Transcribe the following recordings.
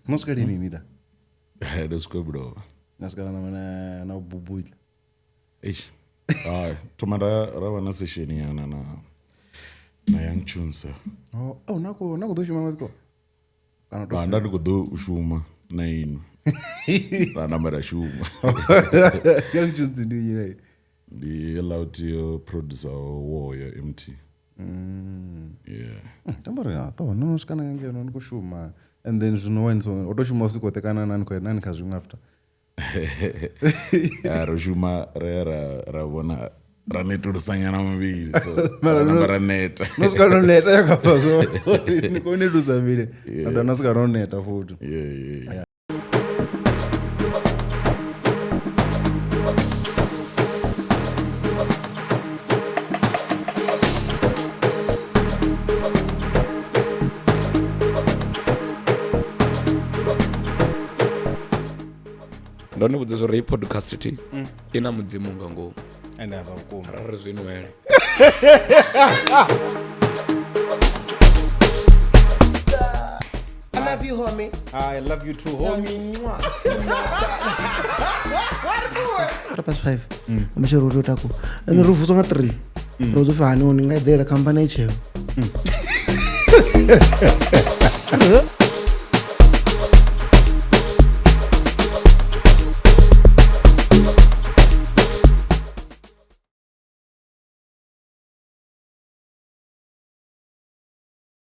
No swika lini ni da? Ndo swika Bulova. Na swika na na bubutla. Eish. Hai, thoma ra ra vha na session yana na Young Tunes. Oh, oh nako nako ḓo shuma maziko. Kana to. Nda ndi khou ḓo u shuma na inwi. Ra namba ra shuma. Young Tunes ndi nnyi? Ndi Lauti yo producer woyo MT. Yeah. Tamba ri a to no swika na ngeno ni khou shuma and then zwino wine so o to shuma usiku woṱhe kana nani khou nani kha zwiṅwe after. Ya ro shuma re ra ra vhona ra netulusanyana muvhili so ra namba ra neta. No swika no neta ya kha so ni khou netulusa muvhili. Na na swika no neta futhi. Yeah, yeah. Ndo ni vhudza uri podcast thi i na mudzimu nga ngomu. Ende zwa vhukuma. Ra ri zwi nwele. I love you, homie. I love you too, homie. Quarter past 5. Amatshelo ro taku. And ro vutswa nga 3. Ro ḓo pfi hani ni nga eḓela khamphani i tsheo.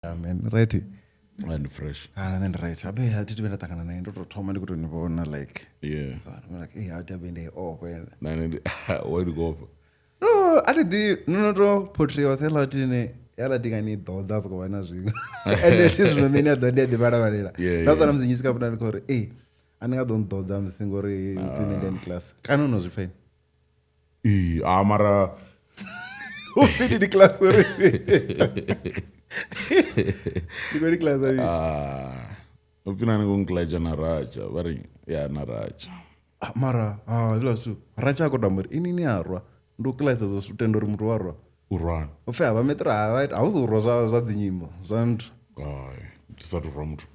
Amen. Right. And fresh. Ah, then right. Abe ha thi vhe nda ṱangana naye ndo to thoma ndi khou to ni vhona like. Yeah. So I'm like, hey, ha thi abe ndi open. Na ndi wa ndi gofa. No, a thi ḓi no no to portray sa ḽa tine ya ḽa tinga ni ḓodza soko vha na zwiṅwe. Ende thi zwino nṋe ni a ḓo ndi a ḓi vhalavhalela. Yeah, That's yeah. why musi ni swika funa ndi khou ri, eh, a ni nga ḓo nḓodza musi ngori pfi nṋe ndi ya class. Kana no zwi pfa ini? Eh, ah mara U pfi ndi class uri. Ndi khou class ayi. ah u pfi nani ku na Raja vha ri ya na Raja. Mara, ah, hezwiḽa zwithu Raja a khou tamba uri ini ni a rwa. Ndi u class zwo zwi tenda uri muthu wa rwa. U rwana. U pfi havha metra havha a hu si u rwa zwa dzi nyimbo zwa nthu. Hai, ndi sa tu rwa muthu.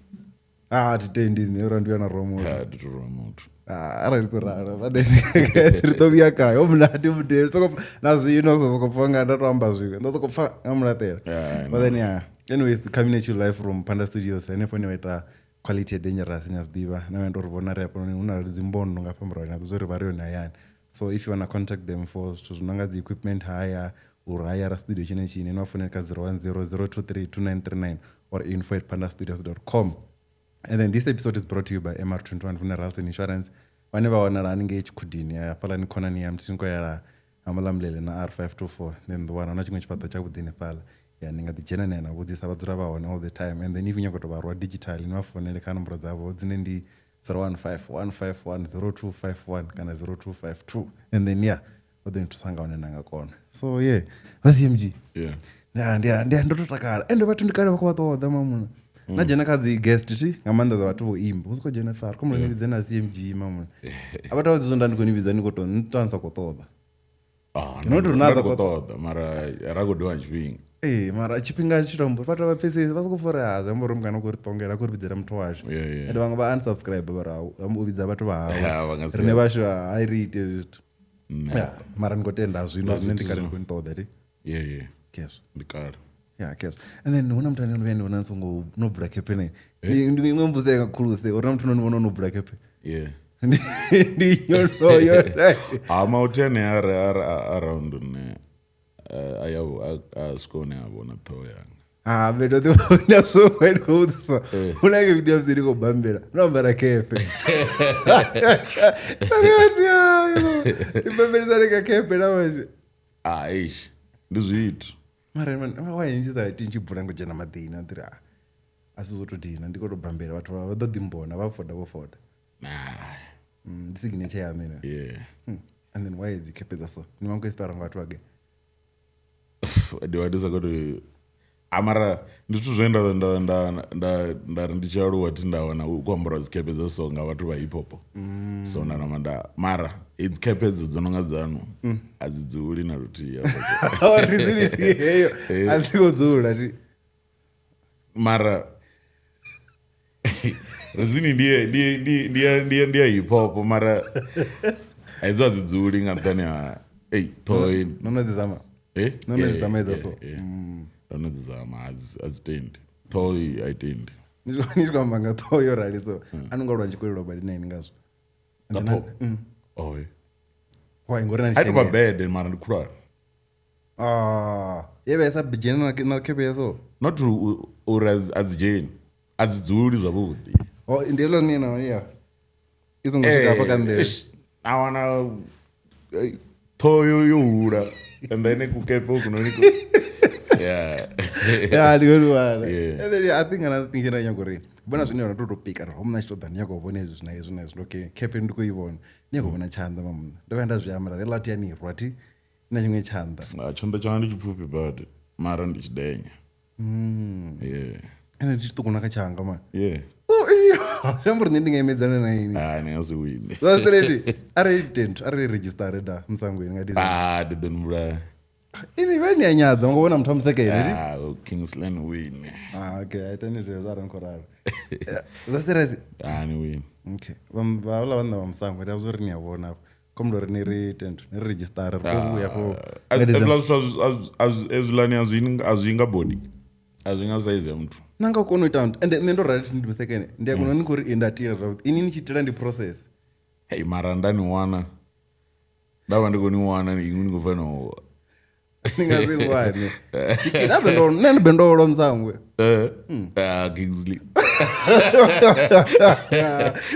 Ah, thi tendi nṋe uri ndi vhuya na rwa muthu. Ya ndi tu rwa muthu. Ah, arali khou ralo but then ri ḓo vhuya khayo munati mudei soko na zwino so soko pfa nga nda to amba zwiṅwe ndo soko pfa nga mulaṱela. Yeah, But then yeah, anyways, coming at you live from Panda Studios henefho ni wa ita quality ya dangerous ni a zwi ḓivha na ndo ri vhona ri hafhanoni hu na dzimbondo nga fhambura na zwo ri vha ri yone hayani. So if you wanna contact them for zwithu zwi no nga dzi equipment hire uri hire studio tshine tshine ni vha founele kha 010 023 2939 or info@pandastudios.com. And then this episode is brought to you by MR21 Funerals and Insurance. Vhane vha wanala haningei Tshikhudini hafhaḽani khonani ya Mtsinko ya Hamalamulele na R524 then ḓo wana na tshiṅwe tshifhaṱo tshavhuḓi hanefhaḽa. Ya ni nga ḓi dzhena na vhudzisa vha dzula vha hone all the time. And then if you nyaga u tou vha rwa digital ni vha founele kha nomboro dzavho dzine ndi 015 151 0251 kana 0252. And then yeah, vha ḓo ni thusa nga hune na nga kona. So yeah, vha CMG. Yeah. Nda ndo to takala. Ende vhathu ndi kale vha khou vha ṱoḓa mamuna. Na dzhena kha dzi guest thi nga maanḓa dza vhathu vho imba. U soko dzhena far khomu ni vhidze na CMG mamuna. A vhathu vha dzizwo nda ndi khou ni vhidza ni khou to nṱwa ni sa khou ṱoḓa. Ah, No to na khou khou ṱoḓa mara ra khou diwa tshifhinga. Eh, mara tshifhinga tshi tombo vhathu vha pfesesi vha soko fori ha zwi amba uri mukana khou ri ṱongela khou ri vhidzela muthu washu. Yeah, yeah. Ende vhaṅwe vha unsubscribe vha ri u vhidza vhathu vha Yeah, vha hawe. nga si- Rine vhashu a ri ite zwithu. Yeah, mara ni khou tenda zwino nṋe ndi kale ndi khou ni ṱoḓa thi. Yeah, yeah. Kesho. Ndi kale. Yeah, kesho. And then huna muthu ane ndo vhuya ndi vhona ni songo no bvula khephe ne. Ndi iṅwe mbudzo ya khuluse uri na muthu no ni vhona no bvula khephe. Yeah. Ndi yonoyo. Ha mauthene a around nṋe a ya a swika hune a vhona ṱhoho yanga. Ah, be ndo ḓi vhona so ndi khou vhudzisa. Huna ke video musi ndi khou bambela. No ambara khephe. Sorry vhathu ayo. Ndi bambelisa ndi ka khephe na manje. Ah, eish. Ndi zwithu. Mara man, why ni tshi sa iti tshi bvula ngo dzhena maḓini a ḓiri a a si zwo to dina ndi khou to bambela vhathu vha ḓo ḓi mbona vha foda vho foda. Nah. Ndi signature yaṋu ine. Yeah. And then why dzi khephe dza so? Ni vha khou inspire nga vhathu vhage. Ndi vha ndi sa khou to amara ndi zwithu zwe nda ri ndi tshi aluwa thi nda wana u khou ambariwa dzi khephe dza so nga vhathu vha hip hop. So nda namba nda mara idzi khephe dzi dzo no nga dzanu a dzi dzuli na luthihi hafha. Reason ndi heyo a dzi khou dzula thi. Mara Rezini ndi ya hip hop mara hedzo a dzi dzuli nga nṱhani ha ei ṱhoho. No no dzi zama. Eh? No, no, dzi zama hedzo so. Ndo no dzi zama, a dzi tendi. Ṱhoho a i tendi. Ni tshi khou amba nga ṱhoho yo rali so a no nga lwa tshikolelwa badi na ini ngazwo. Nga ṱhoho. Oh. Why ngori na A i tou vha tshenge. bad mara ndi khulwane. Ah, ye vha isa dzhena na khepe ya so. Not uri a dzi dzheni. A dzi dzuli zwavhuḓi. Oh, ndi helo ni na ya. I songo swika hafha kha nḓevhe. Eish, na wana ṱhoho yo hula and then kukepe kunoni ku yeah. Ya ndi khou wana. Yeah. And then I think another thing ine nyago uri vhona zwine ndo to pika ri homna tshi ṱoḓa ndi nyago u vhona hezwi na hezwi na hezwi. Okay, khepe ndi khou i vhona. Ndi nyago u vhona tshanḓa mamunna. Ndo vhuya nda zwi amba ri lati ya ni rwa thi na tshiṅwe tshanḓa. Ah, tshanḓa tshanga ndi tshipfufhi badi mara ndi tshidenya. Yeah. Ene ndi tshiṱuku na kha tshanga man. Yeah. Oh, iya. Zwi amba uri nṋe ndi nga imedzana na ini. Ah, ni nga si wine. Zwa straight. Arali tent, arali register da musangweni nga December. Ah, ndi ḓo ni vhulaya. Ini vha ni a nyadza ngo vhona muthu wa musekene thi? Ah, Kingsland win. Ah, okay, a itani zwezwo arali ni khou ralo. Zwa serious. Ah, ni win. Okay. Vha vhaḽa vhanna vha musango ndi a zwa uri ni a vhona afho. Khombela uri ni ri tent, ni ri register ri khou vhuya afho. nga December. Hezwiḽa zwithu hezwiḽani a zwi nga body. A zwi nga size ya muthu. Na nga kona u ita ende nṋe ndo rali thi ndi musekene. Ndi a kona ni khou ri nda tila zwavhuḓi. Ini ni tshi tila ndi process. Hey, mara nda ni wana. Nda vha ndi khou ni wana inwi ni khou fanela u Ni nga si wane. Tshikila bendo nṋe ndi bendo lwa musangwe. Ah, Kingsley.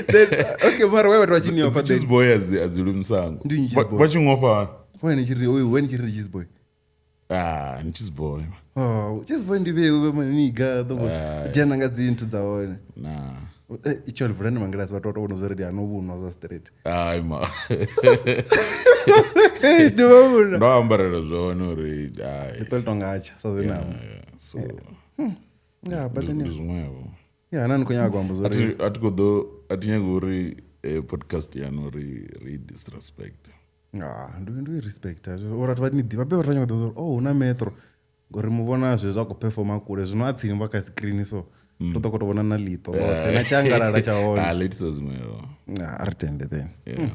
Then okay, mara we vhathu vha tshi ni ofha Cheese then. boy a dzi lwi musango. Ndi cheese boy. Vha tshi ngofha. Why ni tshi ri oyu when ni tshi ri cheese boy? Ah, ni cheese boy. Oh, cheese boy ndi vheu vhe maniga ḓo dzhena nga dzinthu dza hone. Nah. Itsho vulani mangilasi vhathu vha to vhona zwa uri ndi ano vhunwa zwa straight. Ai ma. Hey, ndi vha vhona. Ndo ambarela zwone uri ai. Ḽi tonga atsha sa zwe namo. Yeah, so Yeah, but then ndi zwiṅwevho. yeah, na ni khou nyaga u amba zwa uri A thi khou ḓo a thi nyagi uri podcast yanu uri ri disrespect. ah, ndi i respect. Uri vhathu vha ni ḓivha be vhathu vha nyaga u ḓivha uri oh hu na metro. Ngori mu vhona zwezwi a khou performa kule zwino a tsini vha kha screen so. To ḓo khou to vhona na ḽiṱo ḽoṱhe na tshiangalala tsha hone. Ah, ladies zwiṅwevho. Ah, a ri tende then. Yeah.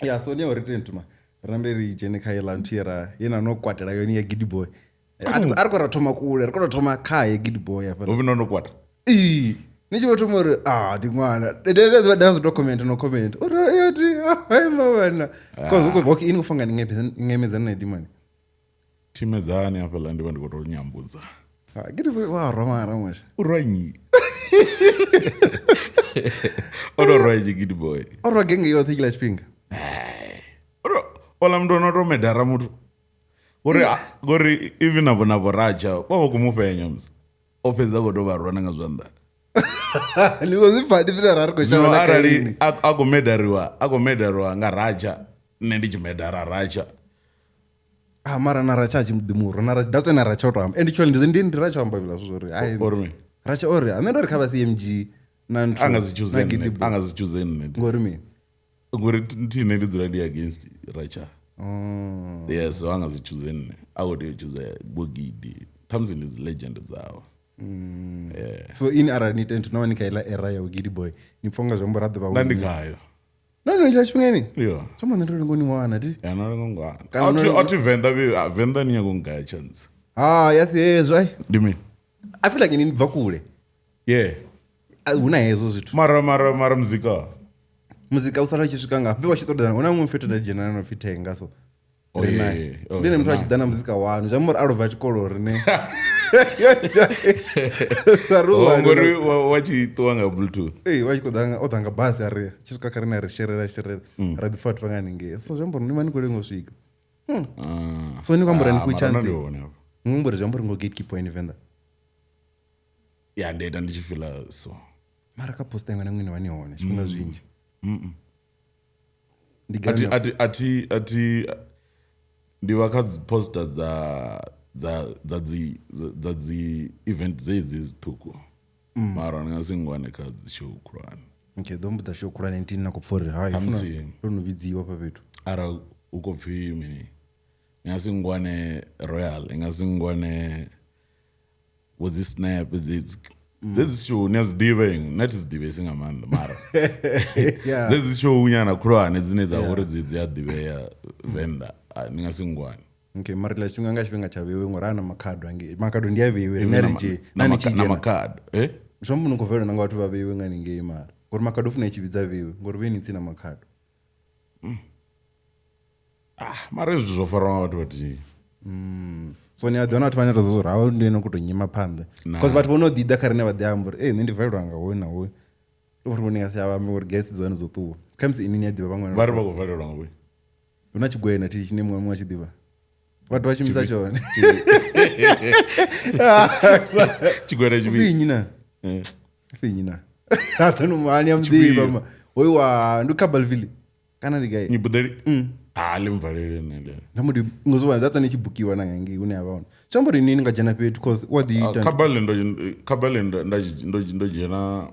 Yeah, so ni uri tende ma. Ri nambe ri dzhene kha iḽa nthu ye ra ye na no kwatela yone ya Giddy Boy. A ri khou ra thoma kule, ri khou tou thoma khaye Giddy Boy hafhaḽa. Ho vhina no kwata. Ee, ni tshi vho thoma uri ah ndi ṅwana. Nda zwi to comment no comment. Uri yo ti hai mavhana. Cause u khou okay ini kufunga ni ngemedzana na dimani. Thimedzani hafhaḽa ndi vha ndi khou tou nyambudza. Ah, Giddy Boy wa rwa mara mwasha. U rwa nnyi? O to rwa nnyi Giddy Boy? O rwa genge yoṱhe tshiḽa tshifhinga. Ola muthu ono to medara muthu. Ngori ngori even navho na vhoratsha vha vha khou mu fhenya musi. O fhedza khou tou vha rwa na nga zwanḓa. Ni khou zwi pfa ndi zwine ra ri khou Zwino shavha na arali kaini. a khou medariwa, a khou medariwa nga ratsha, nṋe ndi tshi medara ratsha. Ah mara na ratsha a tshi ḓi murwa na ratsha that's when na ratsha o to amba. And actually ndi ndi ratsha amba hezwiḽa zwithu zwa uri hai. Uri mini? Ratsha ori nṋe ndo ri kha vha CMG na nthu. A nga si choose na Giddy nṋe, Boy. a nga si choose nṋe. Ngori mini? Ngori thi nṋe ndi dzula ndi against ratsha. Oh. Yes, so a nga si choose nṋe. A khou tea u choose Vho Gidi. Ṱhamusi ndi dzi legend dzawe. So ini arali ni tent no ni kha iḽa era ya Giddy Boy ni pfha unga zwi amba uri a ḓo vha Nda ndi wini. khayo. No no tsha tshifhingani. Yo. Zwi amba nṋe ndo lenga u ni wana ti. Ya no ngwana. Kana no- Athi Venḓa vhe Venḓa ni nyago ngaya chance. Ah yes hezwo ai. Ndi mini? I feel like ni bva kule. Yeah. A hu na hezwo zwithu. Mara mara mara muzika. Muzika u sala u tshi swika ngafhi vha tshi ṱoḓana hu na muṅwe fhethu nda dzhena no pfi thenga so. Oh, Ri yeah, naye. yeah, oh, Ndi ene muthu a ri tshi ḓa na muzika wanu zwi amba uri a lobva tshikolo rine. Sa ri Oh, wane. ngori wa tshi ṱuwa nga bluetooth. Ee wa tshi khou ḓa nga o ḓa nga basi a ri tshi swika kha rine a ri sherela sherela ra ḓi pfa vhathu vha nga haningei. So zwi amba uri ni vha ni khou lenga u swika. Ah. So ni khou amba uri ni Ah, fhiwe mara chance. ndi hone hafha. Ni amba uri zwi amba uri ngo gatekeeper ini Venḓa. Ya ndi ita ndi tshi feel so. Mara kha poster yanga na ṅwini vha ni hone tshifhinga zwinzhi. Ndi Athi gai athi athi athi ndi vha kha dzi poster dza dza dza dzi dza dzi event dzedzi zwiṱuku. Mara ndi nga si ngwane kha dzi show khulwane. Okay, ḓo mbo ḓa show khulwane ntini na khou pfa uri hai Khamusi. funa ndo no vhidziwa hafha fhethu. Arali u khou pfhi mini ndi nga si ngwane Royal, ndi nga si ngwane vho dzi snap dzedzi. Dzedzi show ni a zwi ḓivha iṅwe nṋe thi dzi ḓivhesi nga maanḓa mara Yeah. dzedzi show nyana khulwane dzine dza vha uri dzi a ḓivhea venḓa ni nga si ngwane. Okay, mara ḽa tshifhinga nga tshifhinga tsha vheiwe ngori ana makhado angei, makhado ndi a vheiwe rine ri dzhie na na ni tshi na dzhena makhado eh zwi amba ni khou valelwa na nga vhathu vha vheiwe nga ningei, mara ngori makhado funa i tshi vhidza vheiwe ngori vhe ni tsini na makhado. Mara hezwi zwithu zwo farwa nga vhathu vhathihi. So ni a ḓiwana vhathu vhane ra zwa uri hawo ndi ene khou tou nyima phanḓa, because vhathu vho no ḓi ḓa kha rine vha ḓi amba uri ee nṋe ndi valelwa nga hoyu na hoyu, ndi uri vhone nga si a vha ambe uri guest dza hone dzo ṱuwa, khamusi ini ni a ḓivha vhaṅwe Vha ri vha khou valelwa nga vhoyi. Hu na tshigwena thi tshine muṅwe muṅwe a tshi ḓivha, vhathu vha shumisa tshone. Tshigwena Upfi tshivhi nnyi na? Upfi nnyi na? A ḓo no mani a muḓivha ma. Hoyu wa ndi Cabalville kana ndi gai? Nyibuḓeli ha ḽi mvalele nṋe ḽe. Nda ngozi that's when i tshi bukiwa na ngei hune ya vha hone. Zwi amba uri ni nga dzhena fhethu cause wa ḓi ita. Khabale ndo khabale nda ndo dzhena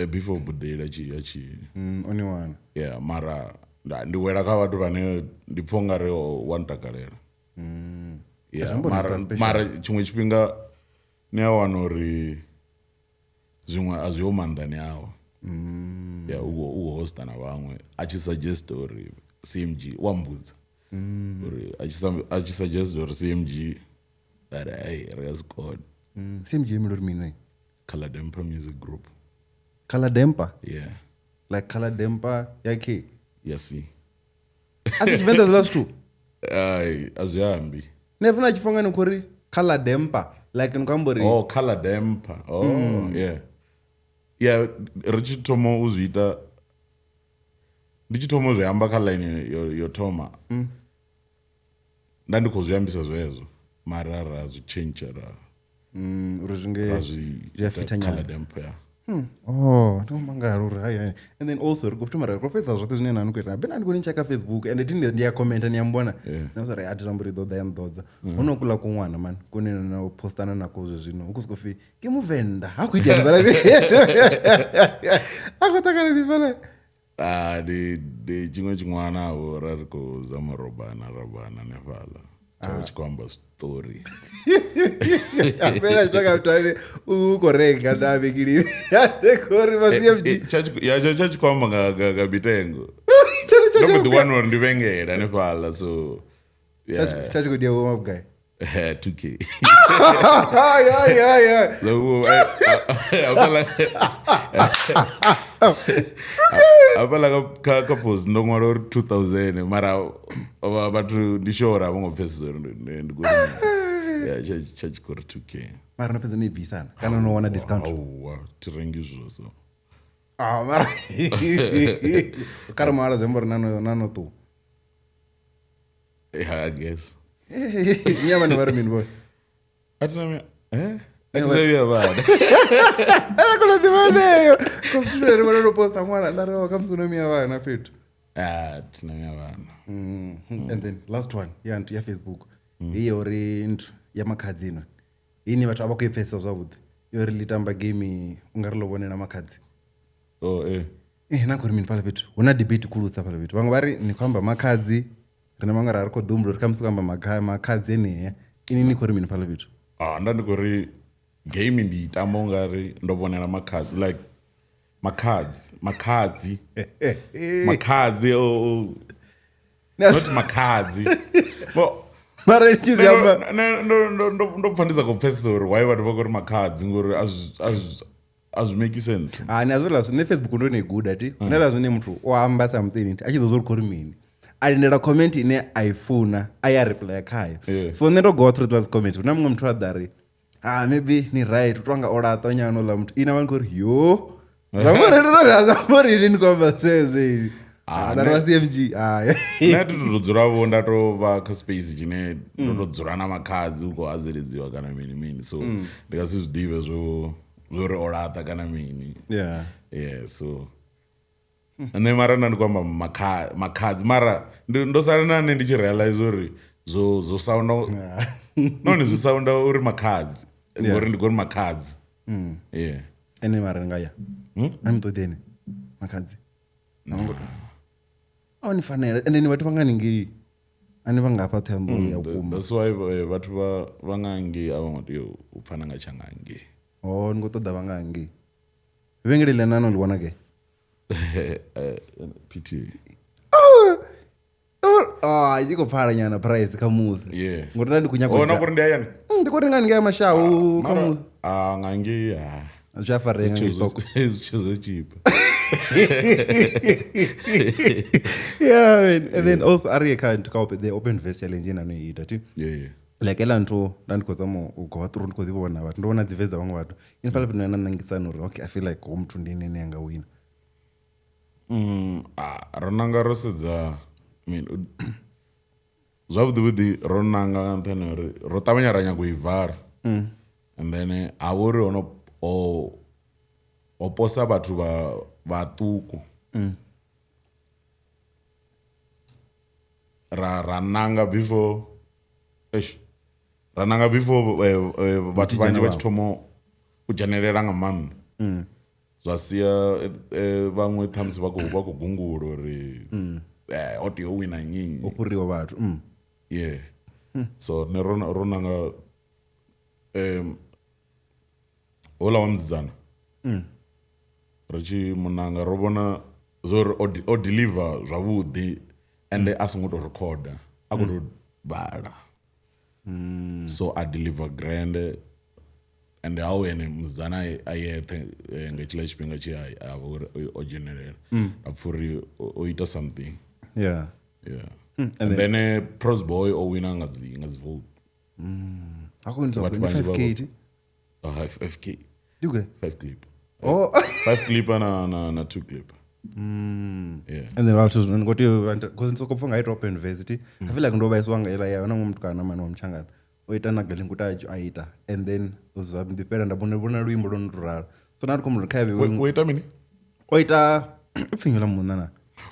before buḓeli a tshi Oni wana. Yeah, mara ndi wela kha vhathu vhane ndi pfha ungari wa ntakalela. Yeah, Zwi amba uri mara ndi special. mara tshiṅwe tshifhinga ni a wana uri zwiṅwe a zwiho maanḓani awe. Yeah, u hosta na vhaṅwe a tshi suggest uri CMG wa mbudza uri a tshi suggest uri CMG ari ai ri nga si kone. CMG imela uri mini? Khaladempa Music Group. Khaladempa? Yeah. Like Khaladempa ya K. Ya C. A si Tshivenḓa zwiḽa zwithu? Ai, a zwi ambi. Ne funa tshifanga ni khou ri Khaladempa like ni khou amba uri Oh, Khaladempa. Oh, yeah. Yeah, ri tshi thoma u zwi ita, ndi tshi thoma u zwi amba kha line yo thoma. Nda ndi khou zwi ambisa zwezwo, mara ra zwi tshentsha ra uri zwi nge zwi zwi a fitha nyana. Khaladempa, yeah. Oh, ndo mangala uri hai hai. And then also ri khou thoma ri khou fhedza zwoṱhe zwine na ni khou ita. Bena ndi khou ni checka Facebook and thi ndi a commenta ni a mbona. Na sorry a thi amba uri ḓo ḓa ya nḓodza. Hu no kula kuṅwana man kune na u postana nako zwe zwino. Hu khou sokou pfi ke muvenda. Ha khou itea fhala. A khou ṱangana mini fhala. Ah, ndi tshiṅwe tshiṅwana vho ra ri khou zama robana hanefhaḽa. Tsha tshi khou amba story. Fhela zwi tonga muthu ane u khou renga na vhengeleni. Ane khou ri vha CMG. Tsha tshi khou amba nga mitengo. Tshone tsha Ndo mbo ḓi tshi wana uri ndi vhengele hanefhaḽa, so yeah. tsha tshi khou dia vho mavhugai. 2K. Hai hai hai hai. So hafhaḽa hafhaḽa kha post ndo ṅwala uri 2000, mara vhathu ndi sure uri a vho ngo pfesesa uri ndi khou ri yeah, tsha tshi khou ri 2K. Mara no fhedza no i bvisana kana no wana discount. Auwa, thi rengi zwithu so. Ah, mara kare mahala zwi amba uri na no ṱuwa. Yeah, I guess. Nya vhana vha ri mini vhone? A thi na eh? A thi na vhuya vhana. A kona ḓivha heneyo. Cause tshifhinga ri vhona no posta ṅwana nda ri oh, khamusi u no miya vhana fhethu. Ah, thi na miya vhana. And then last one ya nthu ya Facebook. Heyi ya uri nthu ya makhadzi ino. Ini vhathu a vha khou i pfesesa zwavhuḓi. Ya uri ḽi tamba game u nga ri ḽo vhonela makhadzi. Oh, eh. Na khou ri mini fhaḽa fhethu? Hu na debate khulusa fhaḽa fhethu. Vhaṅwe vha ri ni khou amba makhadzi, rine vhaṅwe ra ri khou ḓi humbula uri khamusi khou amba makhadzi enea. Ini ni khou ri mini fhaḽa fhethu? Ah, nda ndi khou ri game ndi i tamba ungari ndo vhonela makhadzi, like makhadzi, makhadzi. Makhadzi, oh, not makhadzi. Bo Mara ni tshi zwi amba ndo pfa ndi sa khou pfesesa uri why vhathu vha khou ri makhadzi, ngori a zwi make sense. Ah, ni a zwi ḽa nṋe Facebook ndo no i guda ti. Hu na ḽa zwine muthu o amba something a tshi ḓo zwa uri khou ri mini. A lindela comment ine a i funa, a ya reply khayo. So nṋe ndo go through those comments. Hu na muṅwe muthu a ḓa ri ah maybe ni right, u tonga o laṱwa nyana uḽa muthu. Ina vha ni khou ri yo. Zwa uri ni khou amba zwezwo ini. Ah, nda ri vha CMG. Ah. Nṋe thi tu to dzula vho nda to vha kha space tshine ndo to dzula na makhadzi u khou hazeledziwa kana mini mini, so ndi nga si zwi ḓivhe zwo uri o laṱa kana mini. Yeah. Yeah, so nṋe mara nda ndi khou amba makhadzi, mara ndo sala na nṋe ndi tshi realize uri zwo sounda nahone zwi sounda uri makhadzi, ngori ndi khou ri makhadzi. Yeah. Ene mara nga ya. A ni ṱoḓi ene makhadzi. A ni fanela ende ni vhathu vha nga ningei. A ni vha nga hafha Ṱhohoyanḓou ya vhukuma. That's why vhathu vha nga ngei a vho ngo tea u pfana nga tsha nga ngei. Oh, ni khou ṱoḓa vha nga ngei. Vhengele ḽa nano ḽi wana gai? PTA. Ah, i khou pfala nyana price kha musi. Yeah. Ngori nda ndi khou nyaga u Oh, na dzhia- kuri ndi hayani. Ndi khou renga ngei mashahu kha Mara musi. ah nga ngei ah. Zwi a farea nga ngei stock. Zwithu zwo tshipa. Yeah, man. And then also ari ye kha nthu the open verse challenge ine no i ita ti. Yeah, yeah. Like ela nthu nda ndi khou zama u gowa through ndi khou ḓi vhona vhathu ndo vhona dzi verse dza vhaṅwe vhathu. In phala fhethu na nangisana uri okay I feel like ho muthu ndi ene ane anga wina. Ah, ro nanga ro sedza I mean, zwavhuḓi vhuḓi ro nanga nga nṱhani ha uri ro ṱavhanya ra nyaga u i vala and then ha vha uri hono ho posa vhathu vha vhaṱuku ra nanga before eish ra nanga before vhathu vhanzhi vha tshi thoma u dzhenelela nga maanḓa zwa sia vhaṅwe ṱhamusi vha khou gungula uri ho tea u wina nnyi Ho fhuriwa vhathu. Yeah. So ne ro nanga houḽa wa musidzana ri tshi munanga ro vhona zwo uri o deliver zwavhuḓi ende a songo to rekhoda a khou tou vhala so a deliver grand ende hau ene musidzana a yeṱhe nga tshiḽa tshifhinga tshe a vha uri o dzhenelela a pfha uri o ita something. Yeah. Yeah. And then Pros Boy o wina nga dzi vote. Ha khou ntswa Vhathu vhanzhi 5K ti. 5K. Ndi okay. 5 clip. Oh. 5 clip na 2 clip. Yeah. And then vhathu zwino ndi khou tea u because ndi soko pfha nga ita open verse ti. I feel like ndo vhaiswa nga ila ya na muṅwe mutukana mani wa mutshangana. O ita na galingu tajo a ita and then zwa ndi fhela nda vhona luimbo lwo no tou ralo. So na ndi khou muthu kha vhe Wo ita mini? o ita upfi nnyi houḽa munna na?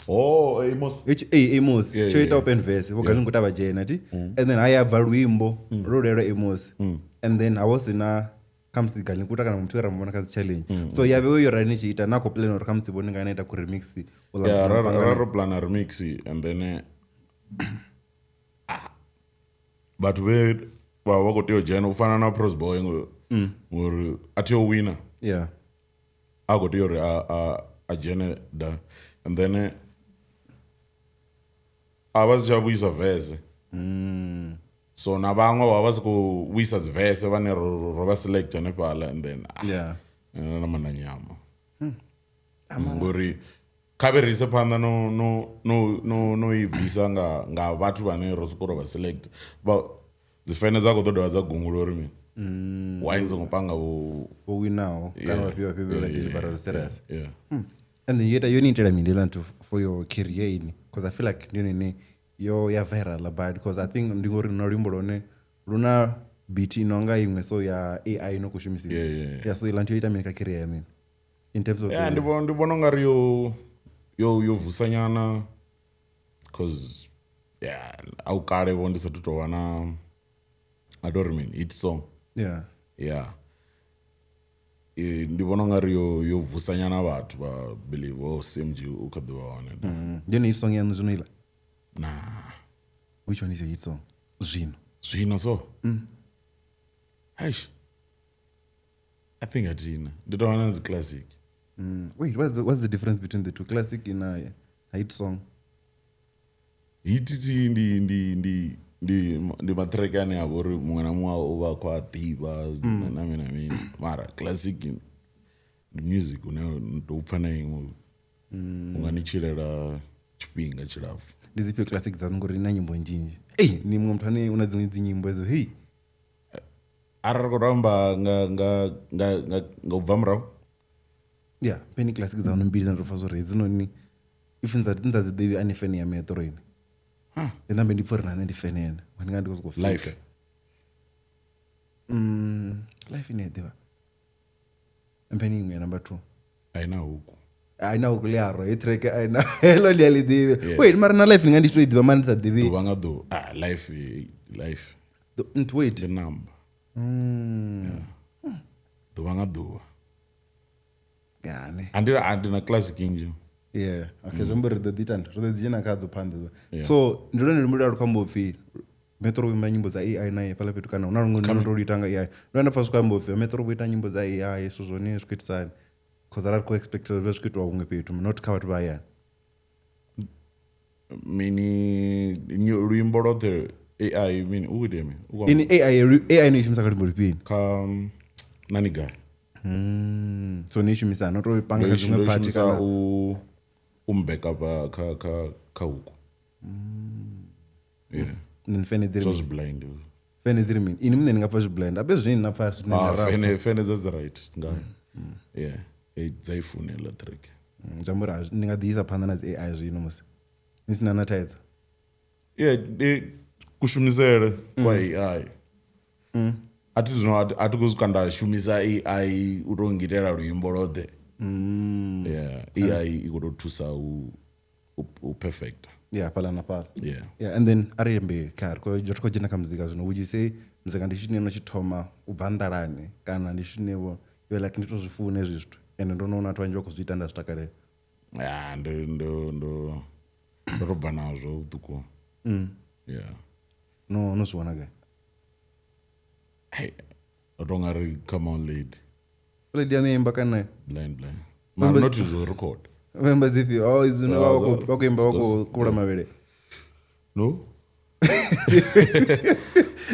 Oh, Amos. Amos Yeah, tsho yeah, ita open verse vho galingu ta vha dzhena ti. And then ha ya bva luimbo lwo lelwa Amos. And then ha vha hu sina khamusi galinguta kana muthu we ra mu vhona kha dzi challenge. So ya vhewe yo rali ni tshi ita na khou plan uri khamusi vhone nga na ita ku remix uḽa Yeah, muthu ra ro plana remix and then vhathu vhe vha khou tea u dzhena u fana na Pros Boy ngori a tea u wina. Yeah. A khou tea uri a dzhene da and then a vha si tsha vhuisa verse. So na vhaṅwe vha vha si khou vhuisa dzi verse vhane ro vha select hanefhaḽa and then Yeah. na mana nyama. Ngori kha vhe ri ise phanḓa no i bvisa nga vhathu vhane ro sokou ro vha select. Vha dzi fene dza khou ḓo dovha dza gungula uri mini. Why ni songo panga vho Vho winaho kana vhafhio vhafhio vha deliver serious. Yeah. And then yo ni itela mini heiḽa nthu for your career ini? Because I feel like ndi yone ine yo ya viral bad because I think ndi ngori na luimbo lwone luna beat ino nga iṅwe so ya AI ino khou shumisiwa. Yeah, Yeah, so iḽa nthu yo ita mini kha career ya mini? In terms of Yeah, ndi vhona ungari yo vusanyana cause yeah, au kale vho ndi sathu tou vha na I don't remember hit song. Yeah. Yeah. Ndi vhona ungari yo vusanyana vhathu vha believe oh CMG u kha ḓi vha hone. Ndi yone hit song yaṋu zwino iḽa? Nah. Which one is your hit song? Zwino. Zwino so? Eish. I think athina. Ndi tou vha na dzi classic. Wait, what's the difference between the two? Classic and a hit song? Hit ndi matrack ane a vha uri muṅwe na muṅwe u vha khou a ḓivha na mini na mini. Mara classic ndi music une ndo pfha na iṅwe u nga ni tshilela tshifhinga tshilapfhu. Ndi dzifhio classic dzaṋu ngori ni na nyimbo nzhinzhi? Ei, ni muṅwe muthu ane u na dziṅwe dzi nyimbo edzo. Hey. Arali ri khou tamba nga u bva murahu. Yeah, peni classic dzaṋu mbili dzine ndo pfha zwori hedzinoni if ndza dzi ḓivhi a ni fene ya metro ini. Ndi nambe ndi pfha uri na nṋe ndi fene ene. Ndi nga ndi khou sokou fika. Life. Life ine ya ḓivha. Mpeni iṅwe ya number 2. Aina huku. Aina huku liaro, i track aina. Hello ndi a ḽi ḓivhi. Wait, mara na life ni nga ndi tshi to i ḓivha mara ndi sa ḓivhi. Ḓuvha nga ḓuvha. Ah, life. Wait. Ndi number. Yeah. Ḓuvha nga ḓuvha. Gane. Andi na classic nnzhi. Yeah. Okay, zwi amba uri ri ḓo ḓi ita ri ḓo ḓi dzhena khadzo phanḓa. So ndi lwone luimbo lwa lu khou amba upfi Metro imba nyimbo dza AI naye fhaḽa fhethu kana hu na luṅwe no to ita nga AI. Ndo nda pfa zwi khou amba upfi Metro vho ita nyimbo dza AI so zwone zwi khou itisani. Cause arali khou expect zwi khou itiwa huṅwe fhethu not kha vhathu vha hayani. Mini luimbo lwoṱhe AI mini u ite mini? U Ini AI AI ni shumisa kha luimbo lufhio? Kha nani gai? So ni shumisa not u panga kha dziṅwe party kana u backup kha kha kha huku. Yeah. Then fene dziri zwi blind. Fene dziri mini? Ini mune ni nga pfa zwi blind. Abe zwine na pfa zwine na rap. Fene fene dza right nga. Yeah. E dza ifune la track. Jambura ni nga ḓisa phanḓa na dzi AI zwino musi. Ni sina na thaidzo. Yeah, kushumisele kwa AI. Ati zwino ati kuzwi nda shumisa AI u to ngitela luimbo lwoṱhe. Yeah, AI i khou thusa u perfect. Yeah, fhala na fhala. Yeah. Yeah, and then ari kha ri khou dzhena kha muzika zwino. Would you say muzika ndi tshine no tshi thoma u bva nḓalani kana ndi tshine vho you like ndi to zwi funa hezwi zwithu and ndo no vhona vhathu vhanzhi vha khou zwi ita nda zwi takalela? Yeah, ndo ro bva nazwo vhuṱuku. Yeah. No zwi wana gai? Hey, I don't know, come on lady. Lady ya imba kana blind. Man, not to record. Remember zipi? Oh, izino wako imba wako kula mavele. No.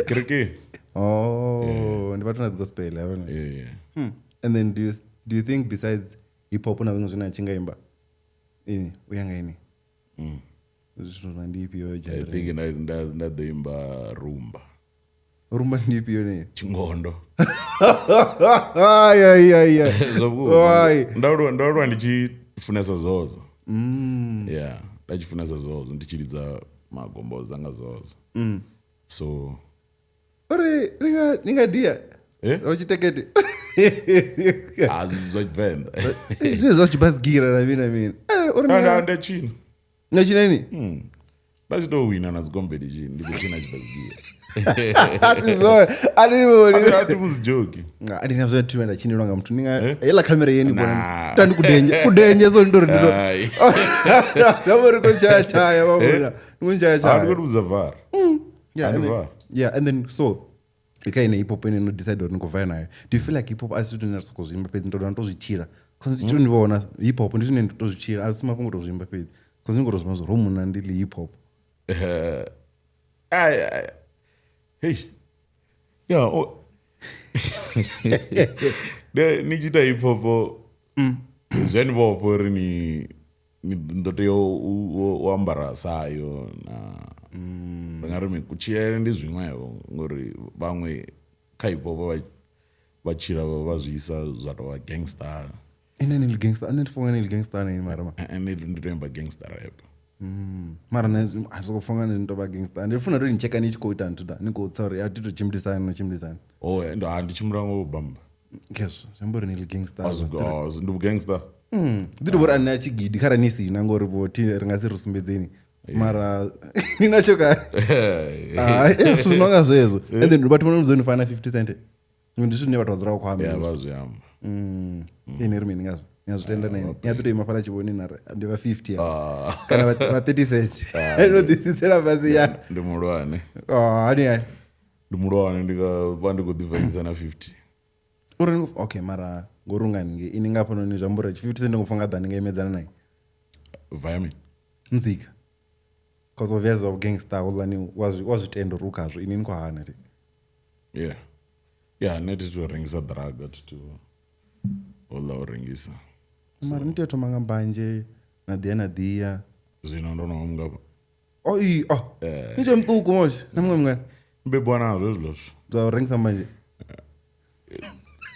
Kereke. Oh, ndi vhathu na gospel yabona. Yeah, yeah. And then do you think besides hip hop na zwiṅwe zwine a tshi nga imba? Ini uya nga ini. Zwithu ndi ifhio genre? I think nda ḓo imba rumba. Rumba ndi ifhio ne? Tshingondo. Ay ay ay. Why? Ndo ndi tshi funesa zozo. Yeah, nda tshi funesa zozo ndi tshi lidza magomboza nga zozo. So uri ninga dia. Eh? Ro tshitekete. Ah, zwa Tshivenḓa. Zwi zwa tshibasgira na mina mina. Eh, uri nda tshina. Na tshineni? Nda tshi to wina na dzi competition ndi khou tshina tshibasgira. Asizona. Ani ati muzijoki. Ani na zwa thuwe nda tshinelwa nga muthu ninga hela kamera yeni bona. Tandi kudenje. Kudenje so ndori ndo. Zabo ri ko chaya chaya babona. Ngo chaya chaya. Ani ko var. Yeah. Yeah, and then so okay ine hip hop ine no decide uri ngovaya nayo. Do you feel like hip hop asi zwithu soko zwimba fhedzi ndo to zwi tshila? Cause ndi tshi vhona hip hop ndi zwine ndo zwi tshila asi mafhungo to zwimba fhedzi. Cause ngo to zwimba zwo muna ndi li hip hop. I hey. Yeah, oh. De ni tshi ita hip hop zwene vho uri ni ndo tea u ambara sayo na nga ri kutshilele ndi zwiṅwevo ngori vhaṅwe kha hip hop vha tshila vha zwi isa zwa tou vha gangster. Ine ni gangster, ane ndi funga ni gangster ni mara. Ane ndi to imba gangster rap. Mara na a soko funga ni to vha gangster. Ndi funa to ni cheka ni tshi khou ita nthu ni khou tsa uri a thi to tshimbilisana no tshimbilisana. Oh, ndo ndi tshimbila ngo bamba. Kesho, zwi ni gangster. Ndi gangster. Ndi to vhori ana tshigidi khara ni sina ngori vho thi ri nga si ri sumbedzeni. Mara ni na tsho kare. Ah, so no nga zwezwo. And then vhathu vho no fana 50 cent. Ndi zwine vhathu vha dzula khou amba. Yeah, vha zwi amba. Ine ri mini ngazwo? Ni zwi tenda nini? Ni a ḓo ima fhala tshivhoni na ndi vha 50 ya. Kana vha 30 cent. No ḓisisela fhasi ya. Ndi mulwane. Ah, hani hani. Ndi mulwane ndi nga vha ndi khou ḓivanyisa na 50. Uri okay mara ngorungani nge ini ngapha noni zwi amba uri 50 cent ngopfa nga ḓa ni nga imedzana naye. Vayami. Muzika. Cause obvious of gangster ulani wa zwi tenda uri u khazwo ini ni khou hana thi. Yeah. Yeah, ne thi to rengisa drug thi to ola u rengisa. Mara ni tea thoma nga mbanje na ḓiya na ḓiya. Zwino ndo no ngafha. Oh, i oh. Ni tshe muṱuku mosh na muṅwe mungana. Mbebwa nazwo hezwiḽa zwithu. Zwa u rengisa mbanje.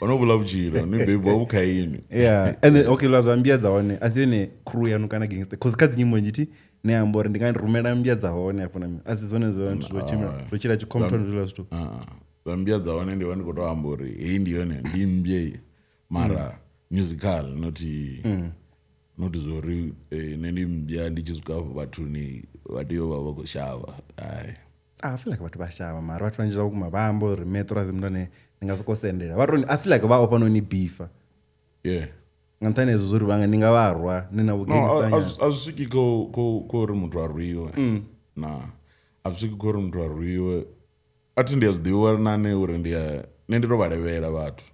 Ono vhula vhutshilo ni bebwa vhu kha inwi. Yeah, and then okay la zwa mbia dza hone asi yone crew yanu kana gangster cause kha dzinyimbo nzhi ne amba uri ndi nga rumela mbia dza hone afho na asi zwone zwo zwo tshimbila zwo tshila tshi Compton zwiḽa zwithu. Zwa mbia dza hone ndi vha ndi khou to amba uri heyi ndi yone ndi mbia mara musical not not zwo ri nṋe ndi mbia ndi tshi swika vhathuni vha tea u vha vha khou shavha. Ai. I feel like vhathu vha shavha mara vhathu vhanzhi vha vhukuma vha amba uri metro asi muthu ane ni nga soko sendela. Vha to I feel like vha ofha no ni bifa. Yeah. Nga nṱhani hezwo zwo uri vhanga ni nga vha rwa ni na vhugangster. No, a zwi swiki ko uri muthu a rwiwe. Na. A zwi swiki khori muthu a rwiwe. A thi ndi a zwi ḓivha na nṋe uri ndi a nṋe ndi to vha levhela vhathu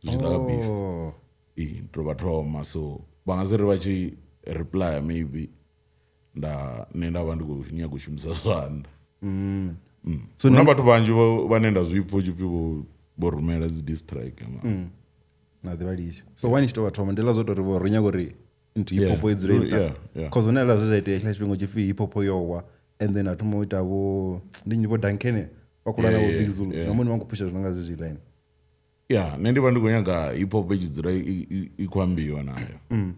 zwi tshi ḓa kha beef. Oh. Ee, ndi to vha thoma so vha nga si ri vha tshi replya maybe nda nṋe nda vha ndi khou nyaga u shumisa zwanḓa. So Hu na vhathu vhanzhi vhane nda zwi pfha hu tshi pfhi vho rumela dzi diss track ma. Na ḓivha litsha. So why ni tshi to vha thoma ndi ḽa zwo tou ri vho ri nyaga uri nthu hip hop Yeah. i dzule i nṱha. Yeah, yeah. Cause huna hezwiḽa zwe zwa itea hetshiḽa tshifhinga hu tshi pfhi hip hop yo wa and then ha thoma u ita vho ndi nnyi vho Duncan vha khou lwa na Yeah, vho yeah, Big Zulu. yeah. Zwino vhone vha khou phusha zwi no nga zwezwiḽa ini. Ya, nṋe ndi vha ndi khou nyaga hip hop i tshi dzula i khou ambiwa nayo.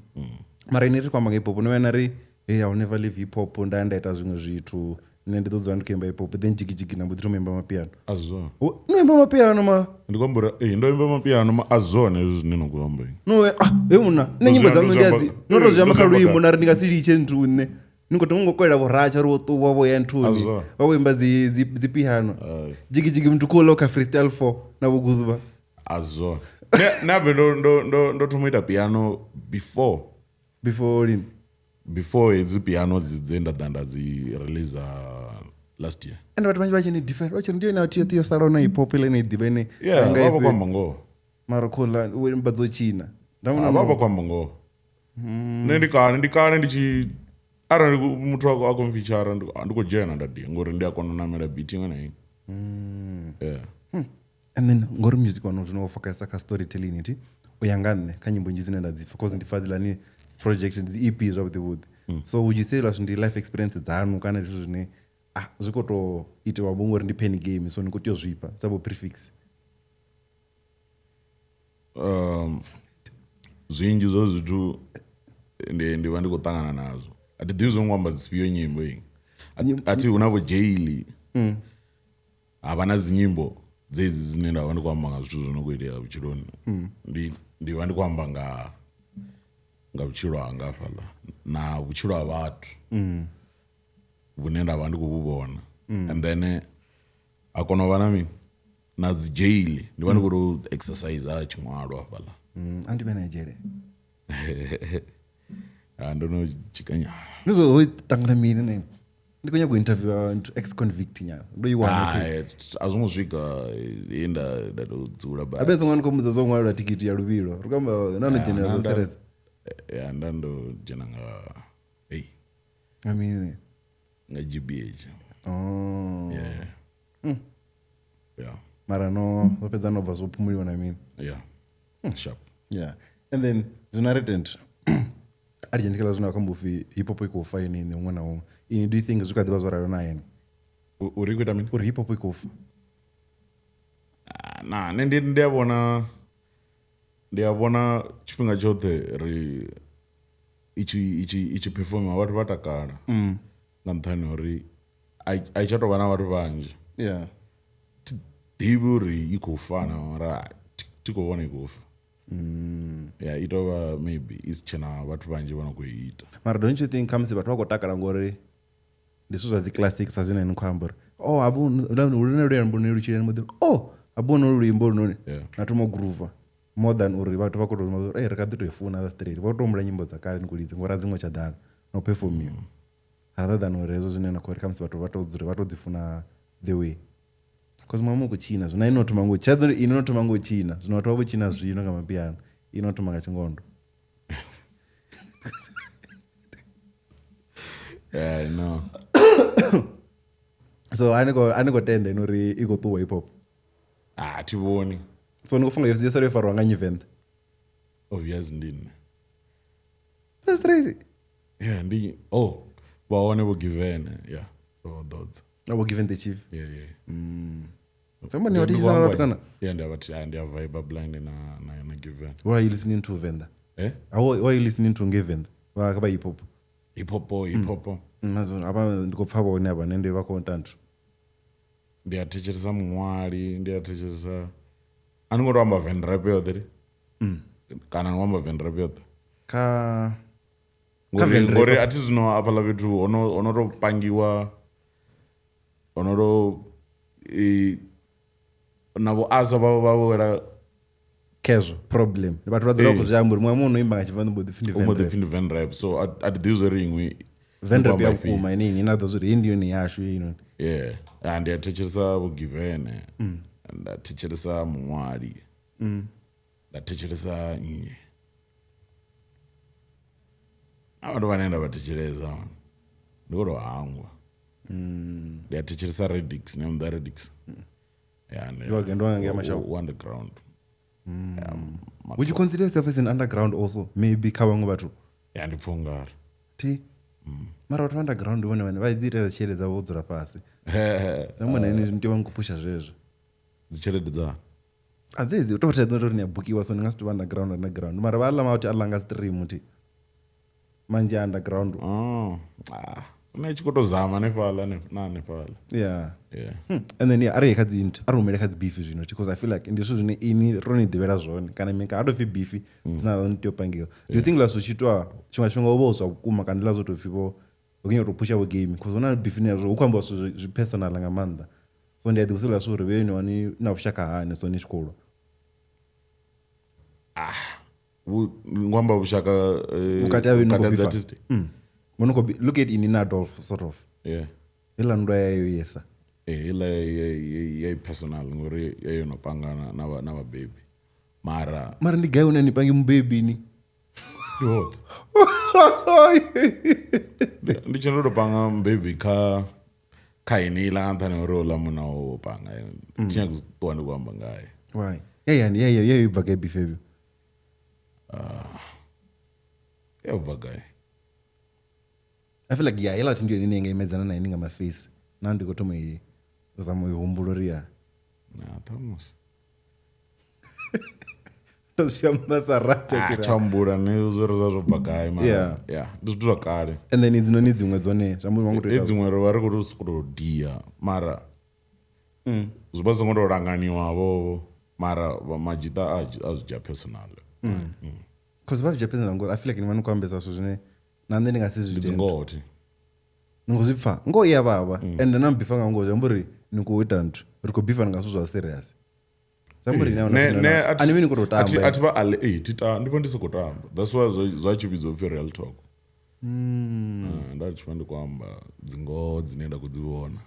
Mara ini ri khou amba nga hip hop no vhuya na ri hey, I will never leave hip hop nda ya nda ita zwiṅwe zwithu nṋe ndi ḓo dzula ndi khou imba hip hop then jigi jigi na mbo ḓi thoma u imba mapiano. A si zwone. No imba mapiano ma Ndi khou amba uri ee ndo imba mapiano ma a si zwone hezwi zwine na khou amba. no ah he munna nṋe nyimbo Ndo dzaṋu zwi ndi a amba- dzi no to zwi amba kha ndo zwi amba luimbo kha- na ri ndi nga si litshe nthu nṋe ni khou tonga ngo kolela vhoratsha uri vho ṱuwa vho ya nthuni A zwo. vha vho imba dzi dzi dzi piano jigi jigi muthu khou kha freestyle 4 na vho guzuba A si zwone. Nṋe habe ndo thoma u ita piano before before lini before hedzi piano dzi dze nda ḓa nda dzi release last year. and vhathu vhanzhi vha tshi ni different vha tshi ri ndi yone athi yoṱhe yo salaho na hip hop ile ine i ḓivha ine Yeah, nga vha vha ifhe. khou amba ngoho. mara khouḽa wo imba dzo tshina nda vhona Ah, vha vha khou amba ngoho. Nṋe ndi kale ndi tshi arali muthu a khou mfitshara ndi khou dzhena nda dia ngori ndi a kona u namela beat iṅwe na iṅwe. Yeah. And then ngori music wano zwino wo focusa kha storytelling thi u ya nga nṋe kha nyimbo nnzhi dzine nda dzi pfa cause ndi pfa dziḽani project dzi EP zwavhuḓi vhuḓi. So would you say ḽa ndi life experience dzanu kana ndi zwithu zwine ah zwi khou to itiwa vho ngori ndi pen game so ni khou tea u zwifha sa vho prefix. Zwinzhi zwa zwithu ndi vha ndi khou ṱangana nazwo. A thi ḓivhi zwo ngo amba dzifhio nyimbo ini. A thi hu na vho jail. Ha vha na dzi nyimbo dzedzi dzine nda vha ndi khou amba nga zwithu zwo no khou itea vhutshiloni. Ndi vha ndi khou amba nga vhutshilo hanga hafhaḽa na vhutshilo ha vhathu vhune nda vha ndi khou vhu vhona. And then ha kona u vha na mini na dzi jail ndi vha ndi khou tou exercise tshiṅwalo hafhaḽa. A ndi vhe na dzhele. Ah, ndo no tshikanyana. Ni khou ṱangana mini nene? Ndi khou nyaga u interview nthu ex convict nyana. Ndo i wana. Hai, a zwo ngo swika he nda tou dzula Habe basi. songo ni khou mbudza zwo ṅwalelwa thikhithi ya luvhilo. Ri khou amba na no dzhenela zwa serious. Ya nda ndo dzhena nga hey Nga mini? nga GBH. Oh. Yeah. Yeah. Mara no zwo fhedza no bva zwo phumuliwa na mini. Yeah. Sharp. Yeah. And then zwino ri tent a ri dzhenikela zwino kha mbufi hip hop i khou fa yone iṋe huṅwe na huṅwe. Ini do you think zwi kha ḓivha zwo ralo na ene? Uri khou ita mini? Uri hip hop i khou fa. Ah, na nṋe ndi a vhona tshifhinga tshoṱhe ri i tshi performiwa vhathu vha takala. Nga nṱhani ha uri a i tsha tou vha na vhathu vhanzhi. Yeah. Thi ḓivhi uri i khou fana mara thi khou vhona i khou fa. Yeah, i tou vha maybe i si tshena vhathu vhanzhi vha no khou i ita. Mara don't you think khamusi vhathu vha khou takala ngori ndi zwithu zwa dzi classics sa zwine ni khou amba uri oh hafhu lune luimbo ni lu tshila ni mbo ḓi oh hafhu no luimbo lunoni Yeah. na thoma u groove more than uri vhathu vha khou tou uri hey, ri kha ḓi tou i funa straight vha tou humbula nyimbo dza kale ni khou lidza ngori a dzi ngo tsha ḓala na u performiwa rather than uri hezwo zwine na khou ri khamusi vhathu vha tou dzula vha tou dzi funa the way cause mama u khou tshina zwino ino thoma ngo tsha ino no thoma ngo tshina zwino vhathu vha vho tshina zwino nga mapiano ino thoma nga tshingondo. Yeah, no. So a ni khou tenda ino uri i khou ṱuwa hip hop. Ah, thi vhoni. So ni khou funga yo sala yo fariwa nga nnyi Venḓa? Obvious ndi nṋe. That's straight. Yeah, ndi oh, vha hone vho given, yeah. Vho ḓodza. Vho given the chief. Yeah, yeah. Samba ni wathetshelesa na vhatukana? Yeah, ndi a vibe blind na given. What are you listening to Venḓa? Eh? How what are you listening to nge Venḓa? Vha kha hip hop. Hip hop, hip hop. Mazwo hafha ndi khou pfa vhone avha nṋe ndi vha khou ntanthu. Ndi a thetshelesa muṅwali, ndi a thetshelesa a ni ngo to amba Venḓa rap yoṱhe ri? Kana ni ngo amba Venḓa rap yoṱhe? Kha Venḓa rap. Ngori a thi zwino hafhaḽa fhethu ho no to pangiwa ho no to na vho asa vha vha wela Khezwo problem. Vhathu vha dzula vha khou zwi amba uri muṅwe muṅwe no imba nga Tshivenḓa mbo ḓi pfi ndi u mbo Venḓa ḓi rap. pfi ndi Venḓa rap so a thi ḓivhi zwori iṅwi Venrap ya Ndi khou amba vhukuma ine ini na ḓo zwi uri ndi yone yashu ino. Yeah. Ah, ndi a thetshelesa vho Givene. Nda thetshelesa muṅwali. Nda thetshelesa nnyi. Na vhathu vhane nda vha thetshelesa man. Ndi khou tou hangwa. Ndi a thetshelesa Redix, ne muḓa Redix. Yeah, Ndi wa- ndi wa ngei Mashau. Underground. Yeah, Would you consider yourself as an underground also? Maybe kha vhaṅwe vhathu. yeah, ndi pfha ungari. Thi. Mara vhathu vha underground ndi vhone vhane vha ḓi itela tshelede dzavho vho dzula fhasi. Na mona ini ndi vha nkupusha zwezwo. Dzi tshelede dza A dzedzi u tou thedza uri ni a bukiwa so ni nga si tou vha underground underground. Mara vha aḽa mathi aḽa nga stream thi. Manzhi a underground. Oh, ah, nṋe tshi khou tou zama hanefhaḽa na hanefhaḽa. Yeah. Yeah. And then yeah, ari kha dzi ari humele kha dzi beef zwino because I feel like ndi zwithu zwine ini ro ni ḓivhela zwone kana mi ka ha to pfi beef dzina ḽa ni tea u pangiwa. Do you think la zwi tshi itwa tshiṅwe tshifhinga hu vha hu zwa vhukuma kana ndi ḽa zwo tou pfi vho hu khou nyaka u tou phusha vho game because hu na beef ine ya hu khou ambiwa zwithu zwi personal nga maanḓa. So ndi a ḓivhudzisa ḽa uri vhe ni wani na vhushaka hani so ni tshi khou lwa. Ngo amba vhushaka Vhukati ha vhe ni khou vhukati ha dzi beefa. artist? Vho no khou look at ini na Adolf sort of. Yeah. Heiḽa nndwa yayo yesa. Eh, heiḽa ya personal ngori ya yo no panga na na vhabebi. Mara Mara ndi gai hune ni pange mubebi ni. ndi hoṱhe. Ndi tshi ndo to panga mubebi kha yeneiḽa nga nṱhani ha uri houḽa munna wo panga. Thi nyagi u ṱuwa ndi khou amba ngae. Why? Yeah, yeah, yeah, yeah, bva gai beef hevyo. Ya bva gai. I feel like yeah, heiḽa thi ndi yone ine inga imedzana na ini nga mafesi. Na ndi khou thoma i zama u i humbula uri ya. Na Thomas. To zwi amba sa racha Ah, tshira. tsha humbula ne zwo ri zwa bva gai mara. Yeah. Yeah, ndi zwithu zwa kale. And then idzinoni dziṅwe dzone zwi amba uri vha ngo tou E ita. dziṅwe ri vha ri khou tou sokou tou dia mara zwi vha songo tou langaniwa vho mara madzhita a zwi dzhia personal. Cause vha zwi dzhia personal ngori I feel like ni vha ni khou ambesa zwithu zwine na nṋe ndi nga si zwi Ndi tende. dzingoho thi. Ni khou zwi pfa. Ngoho i ya vhavha. And na bifa nga ngoho zwi amba uri ni khou ita nthu. Ri khou bifa nga zwithu zwa serious. Zwi amba uri Ne ne a ni vhi ni khou tou tamba. A thi vha ale eh thi ta ndi vha ndi soko tamba. That's why zwa tshi vhidzwa upfi real talk. Nda tshi vha ndi khou amba dzingoho dzine nda khou dzi vhona.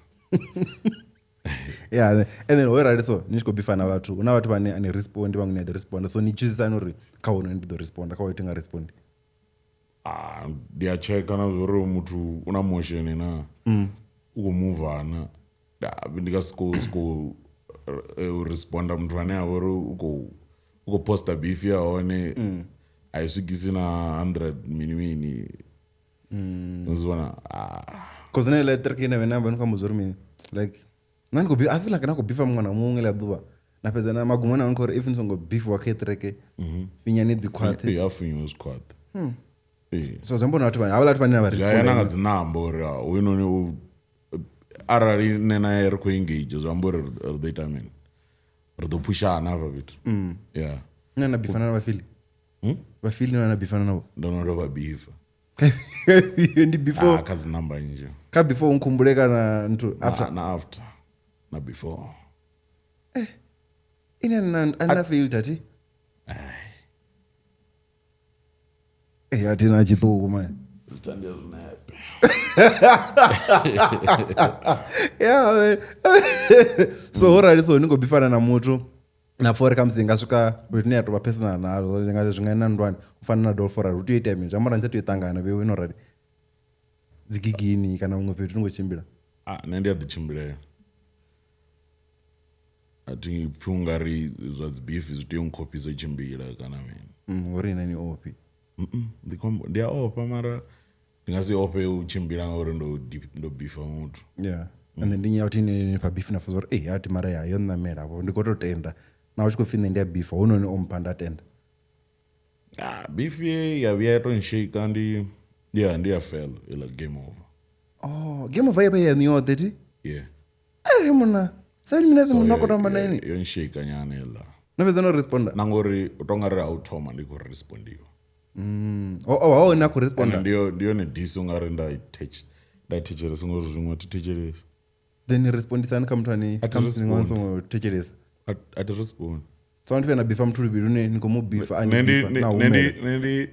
Yeah, and then ho rali so ni tshi khou bifa na vhathu hu na vhathu vhane a ni respond vhaṅwe ni a ḓi responda so ni choosa uri kha hono ndi ḓo responda kha hoyo thi nga respondi. Ah, ndi a checka na zwa uri muthu u na motion na. U khou move na. Ndi nga siko u responda muthu ane a vha uri u khou posta beef ya hone a i swikisi na 100 mini mini. Ni zwi vhona ah Cause na ile track ine vhena vha ni khou amba zwa uri mini like na ni khou I feel like na khou bifa muṅwe na muṅwe ḽa ḓuvha na fhedza na magumo na ni khou uri if ni songo bifiwa kha track finyani dzi khwaṱhe. ya funyiwe zwi khwaṱhe. Ee. So zwi amba uri vhathu vhane havhaḽa vhathu vhane na vha Zwi a ya na responda nga dzi namba uri hoyunoni u arali nṋe naye ri khou engage zwi amba uri ri ḓo ita mini ri ḓo phushana hafha fhethu. Yeah. na na bifana na vhafili. Vhafili na bifana navho. Ndo no tou vha bifa. Ndi before Ah, kha dzi namba nnzhi. kha before nkhumbule kana nthu after Na after na before. ine na filter thi. Eh a thi na tshiṱuku man. Filter ndi ya zwinepe. Yeah. Man. So ho rali so ni khou bifana na muthu na pfa uri khamusi nga swika lune ya tou vha personal na zwi nga zwi nga na nndwani u fana na Dolph rali hu tea u itea mini zwi amba uri ni tsha tea u ṱangana vheiwe no rali dzigigini kana huṅwe fhethu ni khou tshimbila. Ah, nṋe ndi a ḓi tshimbilela. A thi pfhi ungari zwa dzi beef zwi tea u nkhofhisa u tshimbila kana mini. Ngori ine ni ofhi. Ndi khombo ndi a ofha mara ndi nga si ofhe u tshimbila ngauri ndo bifa muthu. Yeah. And then ndi nya uthi ni pfa beef na pfa uri eh athi mara ya yo ṋamela vho ndi khou tou tenda na u tshi khou pfi nṋe ndi a bifa hounoni o mpha nda tenda. Ah, beef ye ya vhuya ya to nshake ndi ya fail ila game over. Oh, game over yavha yaṋu yoṱhe thi? Yeah. Eh muna 7 minutes So munhu yo- a khou tamba na ini. Yo nshake nyana iḽa. No fhedza no responda. Na ngori u tonga ri a u thoma ndi khou respondiwa. Oh, oh, na khou responda. Ndi yone diss ungari nda i thetshelesa ngori zwiṅwe thi thetshelesi. Then ni respondisani kha muthu ane A thi kha musi ni respond. songo thetshelesa. A thi respond. So ndi na bifa muthu luvhili lune ni khou mu bifa ani Nṋe bifa na humela.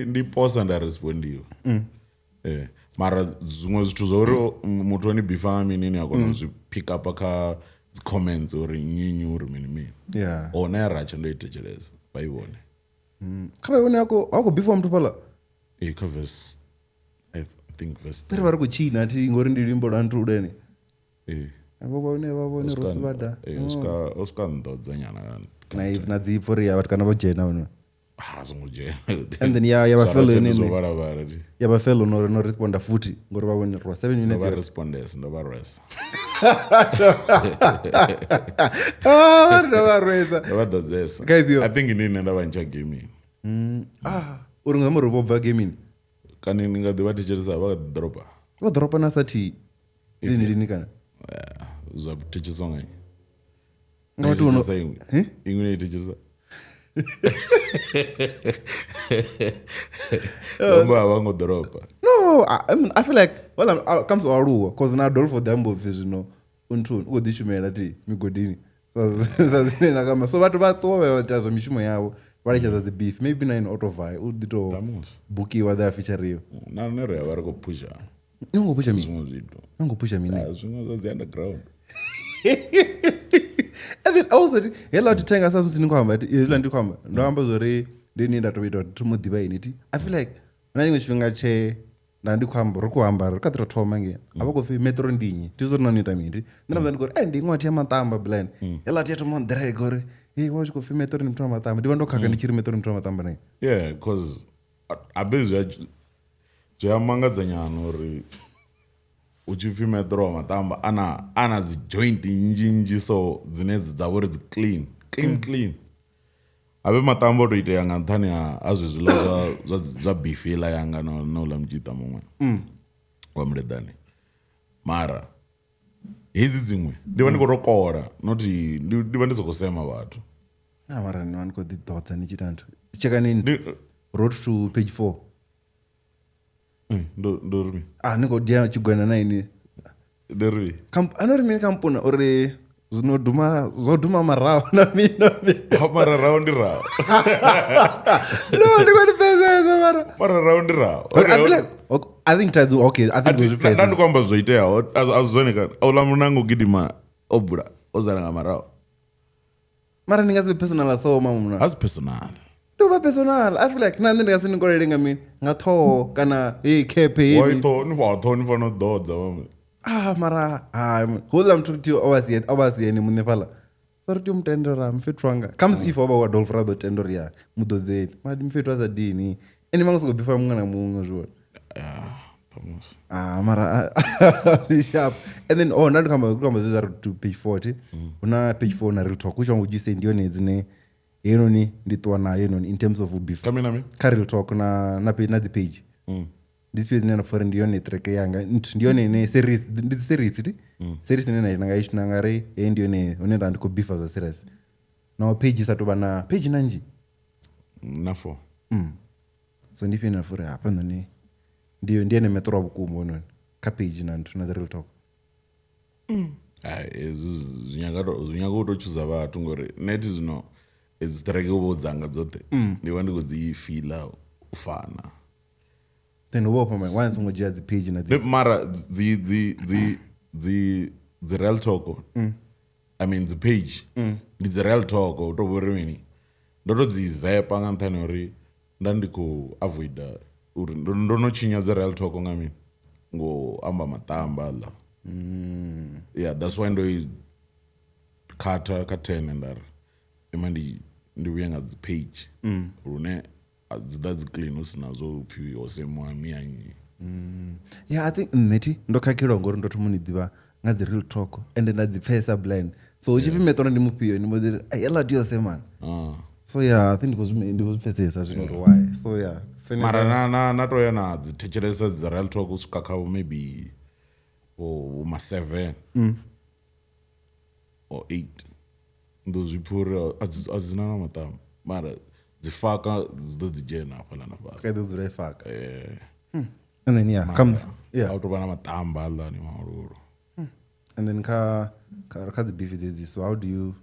ndi posa nda respondiwa. Mara zwiṅwe zwithu zwa uri muthu oni bifa nga mini ni a kona u zwi pick up kha dzi comments uri nnyi nnyi uri mini mini. Yeah. Ona ya ratsha ndo i thetshelesa vha i vhone. Kha vha vhone ako bifa muthu fhala. Kha verse, I think verse Ri vha ri khou tshina thi ngori ndi luimbo lwa nthu lene. Vho vhone vha vhone ro si vhada. O swika nḓodza nyana Na dzi pfo ri ya vhathu kana vho dzhena hone. Ha songo dzhena. And then ya vha fellow ene. ene. Vhala vhala. Ya vha fellow no responda futhi ngori vha vhone ro 7 minutes. Vha respondes ndo vha rwesa. Ah, ndo vha rwesa. Ndo vha ḓodzesa. I think ndi nṋe nda vha ntsha gaming. Uri nga murahu vho bva gaming. Kani ni nga ḓi vha thetshelesa vha kha ḓoroba. Vho ḓoroba na sathi lini lini kana. Zwa thetsheleswa nga nnyi? Nga vhathu vho no Iṅwe ni thetshelesa. Vha vha ngo ḓoroba. No, I mean, I feel like well I'm comes aluwa cause na Adolfo Dambo pfi zwino unthuni u khou ḓi shumela thi migodini. Sa zwine na kama. So vhathu vha ṱuwa vha ita zwa mishumo yavho vha litsha zwa dzi beef maybe na in auto vai u ḓi to bukiwa ḓa feature. Na nṋe ri vha ri khou pusha. Ni ngo pusha mini? Zwiṅwe zwithu. Ni ngo pusha mini? Zwiṅwe zwa dzi underground. And then also hela thi thenga sa musi ni khou amba hezwiḽa ndi khou amba ndo amba zwori ndi ni nda to ita uri thi mu ḓivha ini thi. I feel like na tshiṅwe tshifhinga tshe nda ndi khou amba ri khou amba ri kha ḓi to thoma ngei a vha khou pfi metro ndi nnyi thi zwori no ni ita mini thi nṋe nda ndi khou ri ndi iṅwe thi ya maṱamba blind hela thi ya thoma nḓirege uri hey wa tshi khou pfi metro ndi muthu wa maṱamba ndi vha ndo khakha ndi tshi ri metro ndi muthu wa maṱamba ne. Yeah, cause abe zwi a mangadza nyana uri u tshi pfi metro wa maṱamba ana dzi joint nnzhi nnzhi so dzine dza vha uri dzi clean clean clean. Habe maṱamba o to itea nga nṱhani ha zwezwiḽa zwa beef iḽa yanga na uḽa mutshiṱa muṅwe wa muleḓane. Mara hedzi dziṅwe ndi vha ndi khou to kola not ndi vha ndi sa khou sema vhathu. Na mara ni vha ni khou ḓi ḓodza ni tshi ita nthu. Tshekani road to page 4. Ndo ri mini? Ni khou dia tshigwena na ini. Ndo ri mini? Ano ri mini kampuna uri zwino duma zwo duma maraho na mini na mini. Mara raho ndi raho. No, ndi khou pfesesa mara. Mara raho ndi raho. I feel like I think that's okay. I think we should Nda ndi khou amba zwo iteaho a zwi zwone kana auḽa munango gidima o bvula o zala nga maraho. Mara ndi nga si personal so mamuna. Asi personal. Ndi vha personal. I feel like na nṋe ndi nga si ni kolele nga mini nga ṱhoho kana hey cap hey. Why ṱhoho ni fa ṱhoho ni fana u ḓodza mamuna. Mara houḽa muthu thi o vha si ene muṋe fhaḽa. So ri tea u mu tendela mfethu wanga. Comes if o vha wa Adolf ra ḓo tenda uri ya mu ḓodzeni. Mara ndi mfethu a sa dini. Ene vha nga sokou bifa muṅwe na muṅwe zwi vhona. Mara zwi sharp. And then nda ndi khou amba zwe zwa ri to page 40. Hu na page 4 na real talk which one would you say ndi yone dzine heinoni ndi ṱuwa nayo heinoni in terms of beef. Kha real talk na dzi page. Ndi page dzine nda pfha uri ndi yone track yanga ndi yone ine series ndi series ti series ine na nga i nga ri hei ndi yone hune nda ndi khou bifa zwa serious. Na page sa tovha na page na nnzhi na 4. So ndi fhina furi hafha noni ndi ene metro wa vhukuma hononi kha page na nthu na dzi real talk. Zwi nyaga u to tshuza vhathu ngori nṋe thi zwino edzi track vho dzanga dzoṱhe ndi vha ndi khou dzi fila u fana. Then u vha fhamba why songo dzhia dzi page na dzi mara dzi real talk. I mean dzi page ndi dzi real talk u to vhori mini ndo to dzi zepa nga nṱhani uri nda ndi khou avoida uri ndo no tshinya dzi real talk nga mini ngo amba maṱamba aḽa. Yeah, that's why ndo i khatha kha 10 nda ri ima ndi vhuye nga dzi page lune dzi ḓa dzi clean hu sina zwo pfhi ho semiwa miyanyi. Yeah, I think nṋe thi ndo khakhelwa ngori ndo thoma ni ḓivha nga dzi real talk and nda dzi pfesa blind. So hu tshi pfi metro ndi mufhio ndi mbo ḓi ri hela ndi yo semana. So yeah, I think ndi khou zwi pfesesa zwino uri why. So yeah, mara na to ya na dzi thetshelesa dzi real talk u swika kha maybe ma 7 or 8 ndo zwi pfha uri a dzina na maṱamba mara dzi faka dzi ḓo dzi dzhena hafhaḽa na fhaḽa. Kha ḓo dzula i faka. And then yeah, come yeah. A u tou vha na maṱamba aḽani mahululu. And then kha dzi beef dzedzi, so how do you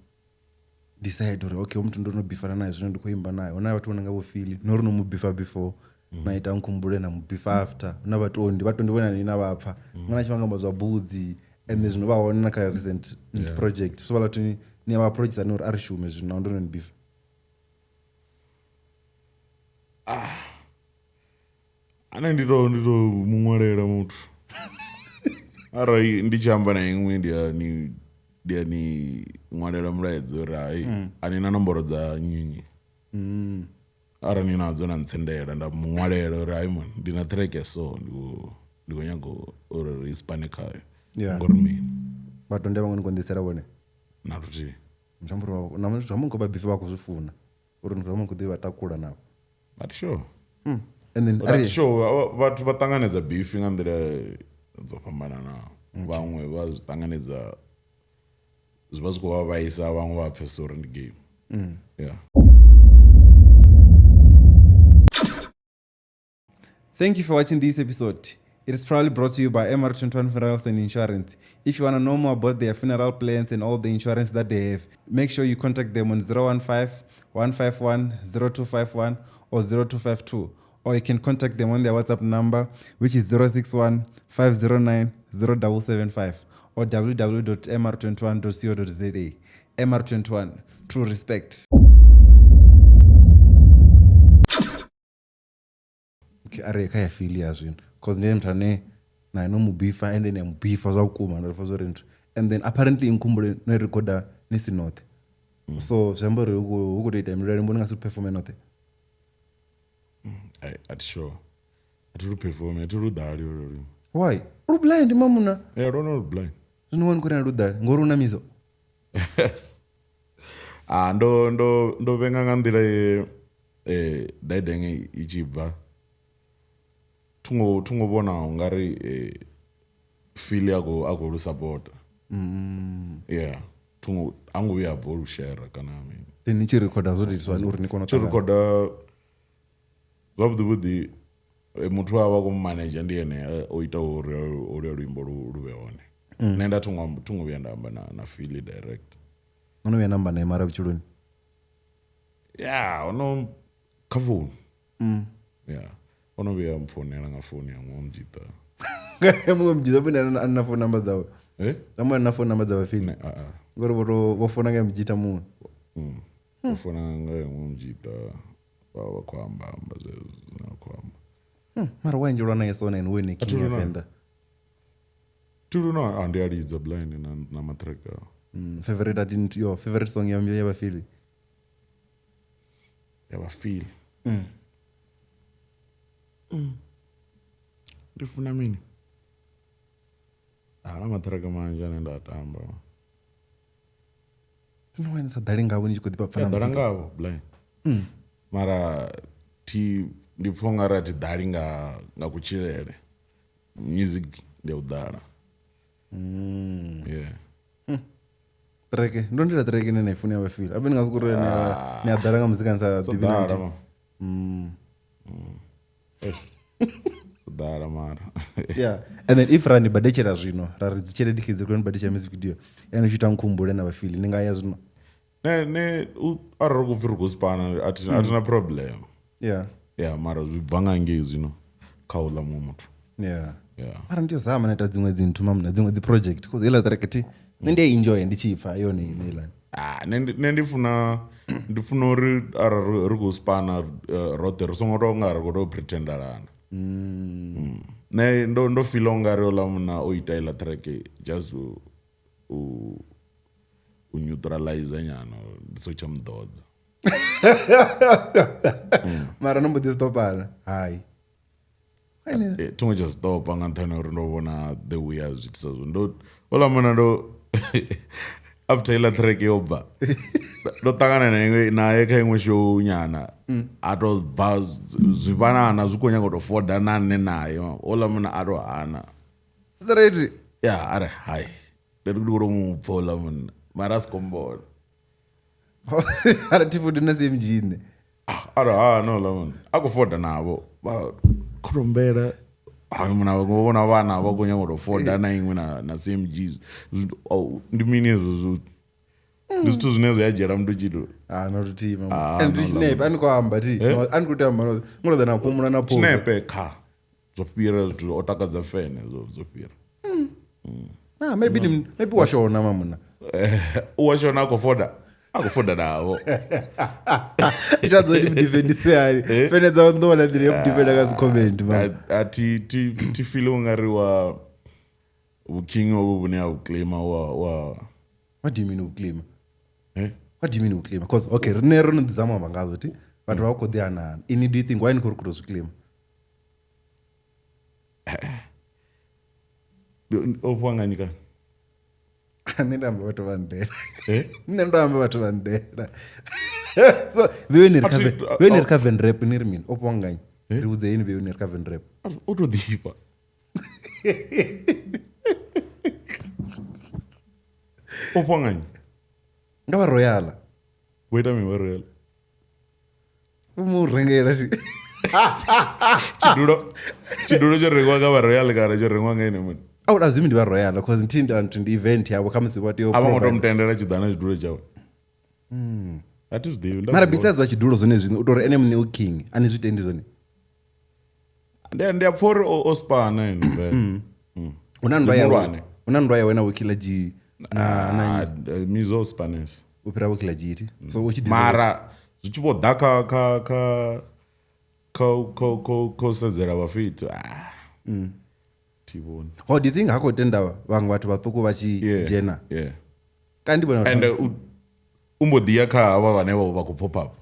decide uri okay muthu ndo no bifana naye zwino ndi khou imba naye? Hu na vhathu vho no nga vho Philly no ri no mu bifa before. Na ita nkhumbule na mubifa after. Hu na vhatondi, vhatondi vhone ni na vha pfa. Nga na tshifhanga zwa budzi and zwino vha hone na kha recent project. So vhala thi ni vha project ane uri a ri shume zwino ndo no ni bifa. Ane ndi to muṅwalela muthu. Arali ndi tshi amba na iṅwe ndi a ni ṅwalela mulaedza uri hai ani na nomboro dza nnyi. Arali ni nadzo na ntsendela nda muṅwalela uri hai man ndi na track so ndi khou nyaga uri ri spane khayo. Ngori mini vhatonde vhaṅwe ni konḓisela vhone na luthihi. Zwa khou vha bifa vha khou zwi funa uri ndi khou ḓi vha takula navho. But sure. And then but sure vhathu vha ṱanganedza beef nga nḓila dzo fhambananaho. Vhaṅwe vha zwi ṱanganedza zwi vha zwi khou vha vhaisa, vhaṅwe vha pfesesa uri ndi game. Yeah. Thank you for watching this episode. It is proudly brought to you by MR21 Funerals and Insurance. If you want to know more about their funeral plans and all the insurance that they have, make sure you contact them on 015 151 0251 or 0252. Or you can contact them on their WhatsApp number, which is 061 509 0775 or www.mr21.co.za. MR21, true respect. Okay, are kha ya feel ya zwino cause ndi muthu ane na no mubifa and ne mubifa zwa vhukuma ndo fa zwo and then apparently nkhumbule no recorda ni si noṱhe. So zwi amba uri hu khou tou ita milwele mboni nga si performe noṱhe. At sure. At lu perform, at lu dali. Why? Lu blind mamuna. Yeah, I don't know blind. Zwino wani kuri lu dali ngori una mizo. Ah, ndo venga nga nḓila ye daidenge i tshi bva. Thungo vhona ungari feel yako ako lu support. Yeah. Thungo angu vhuya bvo lu share kana mini. Then ni tshi recorda zwo ḓiswa uri ni kone u tshi recorda zwavhuḓi muthu a vha ku manager ndi ene o ita uri uri luimbo lu vhe hone. Nṋe nda thungo vhuya nda amba na Philly direct. No vhuya namba naye mara vhutshiloni. Yeah, ono kha phone. Yeah. Ono vhuya mpfonela nga phone ya muṅwe mujita. Muṅwe mujita vhune a na phone number dzawe. Eh? Namwe na phone number dza Philly. Ngori vho fona nga mujita muṅwe. Vho fona nga muṅwe mujita. Vha khou amba zwezwo khou amba. Mara wa njelwa naye sona and wene king ya Venda. Tulu no andi alidza blind na matreka. Favorite artist your favorite song ya ya Philly. Ya Philly. Ndi funa mini? Ana matreka manzhi ane nda tamba. Zwino wena sa dali ngavho ni tshi khou ḓi pfa na muzika. Dala ngavho blind. Mara thi ndi pfa ungari a thi dali nga kutshilele. Music ndi u dala. Yeah. Treke ndo ndila treke ine na ifuna ya Philly. Abe ndi nga sukuri ni a dala nga muzika ni sa ḓivhi na nthihi. Dala mara. Yeah. And then if rani badetshela zwino ra ri dzi tshelede khidzi koni badetshela music video ene tshi ita nkhumbule na Philly ni nga ya zwino. Ne arali ku pfi ri khou spana a thi na problem. Yeah. Yeah, mara zwi bva nga ngei zwino kha uḽa muṅwe muthu. Yeah. Yeah. Mara ndi zama na ita dziṅwe dzi nthu mamna dziṅwe dzi project cause iḽa track thi nṋe ndi a enjoy ndi tshi pfa yone ine iḽa. Ah, ne ndi funa uri arali ri khou spana roṱhe ri songo tou nga ri khou tou pretendelana. Ne ndo feel ungari oḽa munna o ita iḽa track just u neutralize nyana ndi so tsha muḓodza. Mara no mbo ḓi stopana. Hai. Thungo tsha stopa nga nṱhani uri ndo vhona the way a zwi itisa zwo. Ndo oḽa munna ndo after iḽa track yo bva ndo ṱangana naye kha iṅwe show nyana a to bva zwivhanana zwi khou nyaga u tou foda na nṋe naye oḽa munna a to hana. Straight. Yeah, are hai. Ndi khou tou mu pfa oḽa munna mara a si khou mbona. Ara thi fodi na CMG nṋe. Ara hana oḽa munna a khou foda navho vha kholombela. Hai muna vhona vhana vha khou nyaga u tou foda na iṅwe na CMG. Ndi mini hezwo zwo? Ndi zwithu zwine zwi a dzhiela muthu tshithu. Ah, na luthihi mama. Ah, And no, ndi tshinepe a ni khou amba thi. A ni khou tea amba no. Ngo ḓa na fhumula na phoza. Tshinepe kha zwo fhira zwithu o takadza fene zwo fhira. Ah, maybe ni maybe wa shona mamuna. U wa shona a khou foda. A khou foda navho. Ita dzo ndi defendise hani. Fene dza ndo wana nḓila ya defenda nga dzi comment man. A thi thi thi feel ungari wa vhuking ovhu vhune ha vhuclaima wa What do you mean u claim? eh? What do you mean u claim? Because okay, rine ro no ḓi zama amba ngazwo thi. Vhathu vha khou ḓi hanana. Ini do you think why ni khou ri khou tou zwi claim? O fhiwa nga nnyi kana? Nṋe ndo amba vhathu vha nḓela. Eh? Nṋe ndo amba vhathu vha nḓela. So vhewe ni ri kha vhewe ni ri kha Van Rap ni ri mini? O fhiwa nga nnyi? Ri vhudze ini vhewe ni ri kha Van Rap. O tou ḓifha. O fhiwa nga nnyi? Nga vha Royal. Vho ita mini vha Royal? Vho mu rengela thi. Tshidulo tsho rengiwa nga vha Royal kana tsho rengiwa nga ene muṋe? I would assume ndi vha Royal cause nthi ndi anthu ndi event yavho khamusi vha tea u A vho ngo to provide. mutendela tshi ḓa na tshidulo tshawe. A thi zwi ḓivhi. Nda Mara zwi vhona. besides zwa tshidulo zwone zwino u tou ri ene muṋe u king a ni zwi tendi zwone. Ndi a pfa uri o spana ene vele. Hu na nndwa yawe. Ndi muhulwane. Hu na nndwa yawe na Vho Killer G na Ah, Mizo spanesa. u fhira Vho Killer G thi. So u tshi Mara zwi tshi vho ḓa kha kha kha kha kha kha kha u sedzela vhafithu ah. Thi vhoni. Oh, do you think ha khou tenda vhaṅwe vhathu vhaṱuku vha tshi dzhena? Yeah. Kandi ndi vhona And u mbo ḓi ya kha havha vhane vha khou pop up.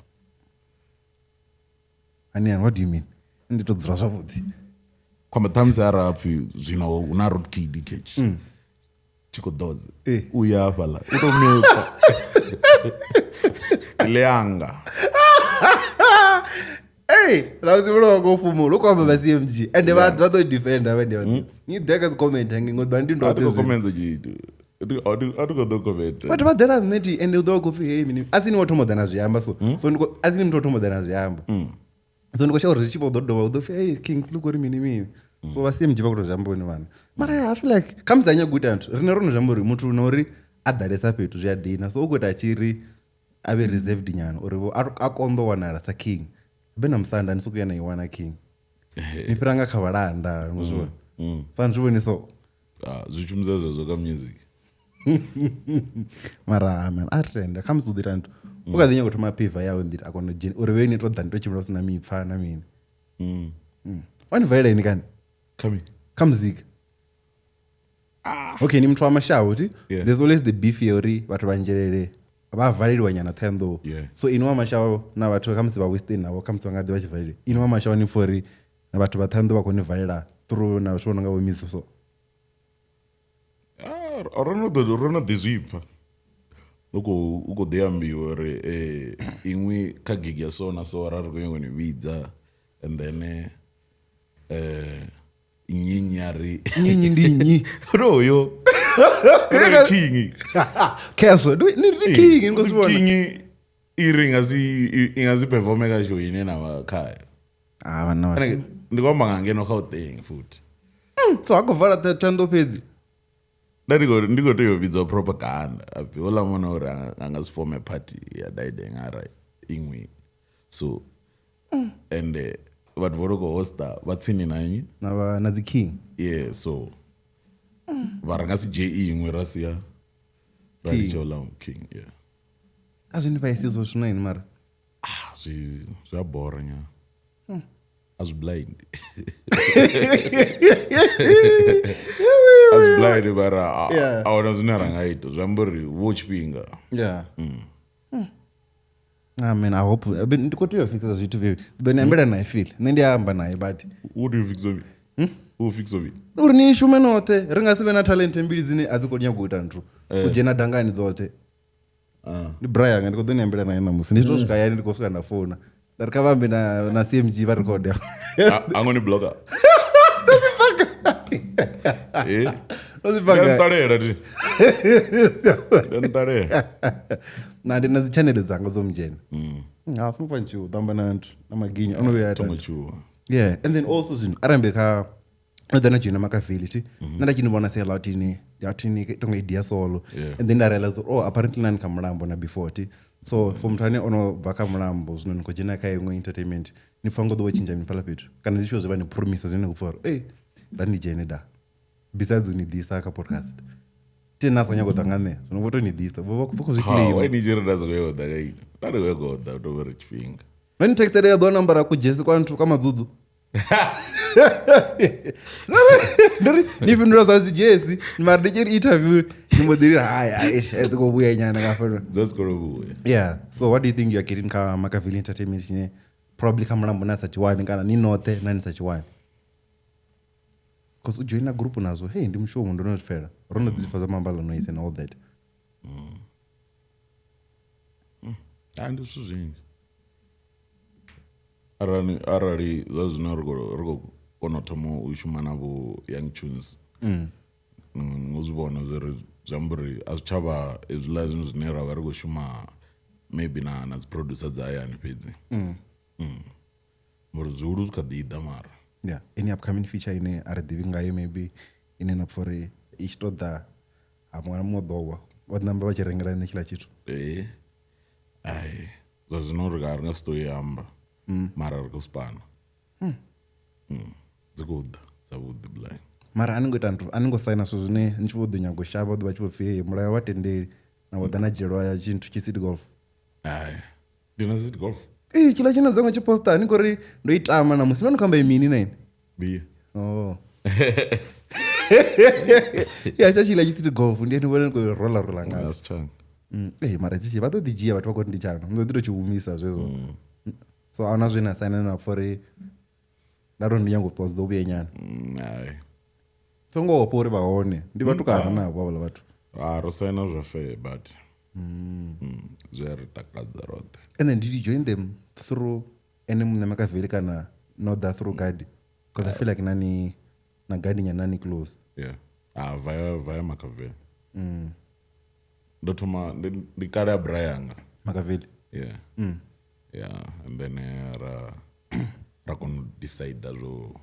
Hani hani, what do you mean? Ndi to dzula zwavhuḓi. Khombe ṱhamusi arali hapfi zwino hu na road kid catch. Thi khou ḓodza. U ya hafhaḽa. U tou milka. Ḽianga. Hey, la u vhona vha khou fhumula u khou amba vha CMG ende vha vha ḓo defender vha ndi vha. Ni ḓe kha dzi comment hangi ngo ḓa ndi ndo A thi khou comments tshithu. A thi khou ḓo comment. Vhathu vha ḓela nṋe thi ende u ḓo vha khou pfi hey mini a si ni wo thoma u ḓa na zwiamba so so ndi khou a si ni muthu wo thoma u ḓa na zwiamba. So ndi khou shavha uri zwi tshi vho ḓo dovha u ḓo pfi hey Kings look uri mini mini. So vha CMG vha khou tou zwi amba vhone vhaṋe. Mara I feel like khamusi a nyaga u ita nthu riṋe ro no zwi amba uri muthu na uri a ḓalesa fhethu zwi a dina so u khou ita a tshi ri a vhe reserved nyana uri vho a konḓa u wanala sa king. Vhe na musanda ni sokou ya na i wana king. Ni fhira nga kha vhalanda ngo zwi vhona. So ani zwi vhoni so. Ah, zwi shumisa zwezwo kha music. Mara man a ri tende khamusi u ḓo ita nthu. U kha ḓi nyaga u thoma piva yawe nḓila a kona u dzhena uri vhe ni to ḓa ni to tshimbila hu sina mipfa na mini. O ni valela ini kani? Kha mini? Kha muzika. Okay, ni muthu wa mashawu thi? Yeah. There's always the beef ya uri vhathu vha nzhelele vha valeliwa nyana Ṱhohoyanḓou. Yeah. So inwi wa mashawu na vhathu khamusi vha Western navho khamusi vha nga ḓi vha tshi valeliwa. Inwi wa mashawu ni pfa uri na vhathu vha Ṱhohoyanḓou vha khou ni valela through na zwithu zwo no nga vho mizo so. Ah, ro no ḓi zwi pfa. U khou ḓi ambiwa uri iṅwi kha gig ya so na so ra ri khou nyanga u ni vhidza and then nnyi nnyi a ri Nnyi ndi nnyi? Hoyo. Ndo king. Kesho, ni ndi king ni khou zwi vhona. King i ri nga si i nga si performe kha show ine na vha khayo. Ah, vhanna vha. Ndi khou amba nga ngeno Gauteng futhi. So ha khou vala Ṱhohoyanḓou fhedzi. Nda ndi khou tea u vhidzwa propaganda. A pfi houḽa ṅwana uri a nga si fome party ya Daideng arali iṅwe. So and vhathu vho no khou hosta vha tsini na nnyi? Na vha na dzi king. Yeah, so vha ri nga si dzhie iṅwe ra sia ra litsha houḽa king, yeah. A zwi ni vhaisi zwo zwino ini mara. Ah, zwi a bora nyana. A zwi blind. A zwi blind mara a huna zwine ra nga ita zwi amba uri vho tshifhinga. Yeah. Ah man, I hope ndi khou tea u fixa zwithu baby. Ndi ḓo ni ambela naye feel. Nṋe ndi a amba naye badi. Wo tea u fixa mini? U fixa mini? Uri ni shume noṱhe ri nga si vhe na talent mbili dzine a dzi khou nyaga u ita nthu. U dzhena dangani dzoṱhe. Ndi bra yanga ndi khou ḓo ni ambela naye ṋamusi. Ndi tshi to swika hayani ndi khou swika nda founa. Nda ri kha vha ambe na CMG vha record. A ngo ni blocker. Eh? Ndo zwi pfha Nda nṱalela thi. Nda nṱalela. Na ndi na dzi channel dzanga dzo mudzhena. Ha songo pfa ntshiwo ṱamba na nthu na maginya ono vhuya Thongo tshuwa. Yeah, and then also zwino arambe kha No ḓa na dzhoina Makaveli thi nṋe nda tshi ni vhona sela thini ya thini tonga idea solo. Yeah. And then nda realize uri, oh, apparently na ni kha mulambo na before thi. So for muthu ane ono bva kha mulambo zwino ni khou dzhena kha iṅwe entertainment, ni pfa ngo ḓo vha tshintsha mini fhaḽa fhethu kana ndi tshifhio zwe vha ni promisa zwine ni khou pfa uri ei ra ni dzhene da, besides u ni ḓisa kha podcast thi na songo nyaga u ḓa nga nṋe zwino vho to ni ḓisa vho vha khou zwi Ha, claim. why ni tshi ri nda sokou yo ḓa ka ini nda ndi khou ya goḓa u tou vhori tshifhinga. No ni textele ya ḓo nambara ku jesi kwa nthu kwa madzudzu. Ndo ri ni fhindula zwa dzi jesi mara ndi tshi ri interview ni mbo ḓi ri hai hai dzi khou vhuya nyana nga fhano. Dzo dzi khou vhuya. Yeah, so what do you think you are getting kha Makaveli Entertainment tshine probably kha mulambo na sa tshiwani kana ni noṱhe na ni sa tshiwani? Because u joina group nazwo hey ndi mushumo, ndo no zwi pfela ro no ḓi pfa zwa mambala noise and all that. A ndi zwithu zwinzhi. Arali zwa zwino ri khou kona u thoma u shuma na vho Young Tunes, u zwi vhona zwo ri zwi amba uri a zwi tshavha hezwiḽa zwithu zwine ra vha ri khou shuma maybe na dzi producer dza hayani fhedzi. Ngori zwihulu zwi kha ḓi ḓa mara. Yeah, any upcoming feature ine a ri ḓivhi ngayo maybe ine na pfa uri i tshi to ḓa ha muṅwe na muṅwe u ḓo wa vha namba vha tshi rengela nṋe tshiḽa tshithu? Ai zwa zwino ri nga si to i amba mara ri khou spana. Dzi khou ḓa dzavhuḓi blind. Mara a ni ngo ita nthu, a ni ngo saina zwithu zwine ni tshi vho ḓo nyaga u shavha ḓo vha tshi vho pfhi mulayo wa tendeli na vho ḓa na dzhielwa ya tshinthu tshi city golf. Ai ndi na city golf. Ee, tshiḽa tshine dzanga tshi posta ni khou ri ndo i tama na musi no ni khou amba mini na ini? Bia. Oh. Ya tsha tshiḽa tshi city golf ndi ene vhone ni khou rola rola nga. Asi tshanga. Ee, mara tshi vha ḓo ḓi dzhia vhathu vha khou ri ndi tshanga. Ndo ḓi to tshi humisa zwezwo. So ahuna zwine na saina na pfa uri nda to ndi nyago u ṱuwa dzi ḓo vhuya nyana. Ai. Songo ofha uri vha hone. Ndi vhatukana navho havhaḽa vhathu. A ro saina zwa fair but zwi a ri takadza roṱhe. And then did you join them through ene muṋe Makaveli kana no ḓa through Gadi? Because I feel like nani na Gadi nyana ni close. Yeah. Ah, via Makaveli. Ndo thoma ndi kale ya bra yanga. Makaveli. Yeah. Yeah, and then ra kona u decide zwo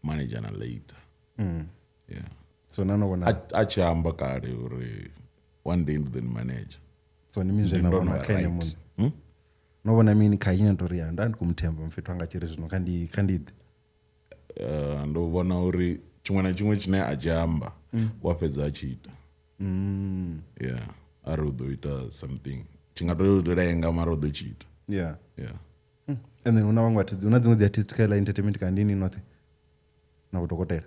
manager na later. Yeah. So na no vhona A tshi amba kale uri one day ndi ḓo ni manager. So ndi mini zwe na Ndo no vhona vha kha ene right. muṋe? No vhona mini kha ine ndo ri ya nda ndi khou muthemba mfhethu anga tshi ri zwino kha ndi ḓe. Ndo vhona uri tshiṅwe na tshiṅwe tshine a tshi amba wa fhedza a tshi ita. Yeah, a ri u ḓo ita something tshi nga to lenga mara u ḓo tshi ita. Yeah. Yeah. And then huna vhaṅwe vhathu, huna dziṅwe dzi artist kha iḽa entertainment kana ndi ini noṱhe na vhudokotela?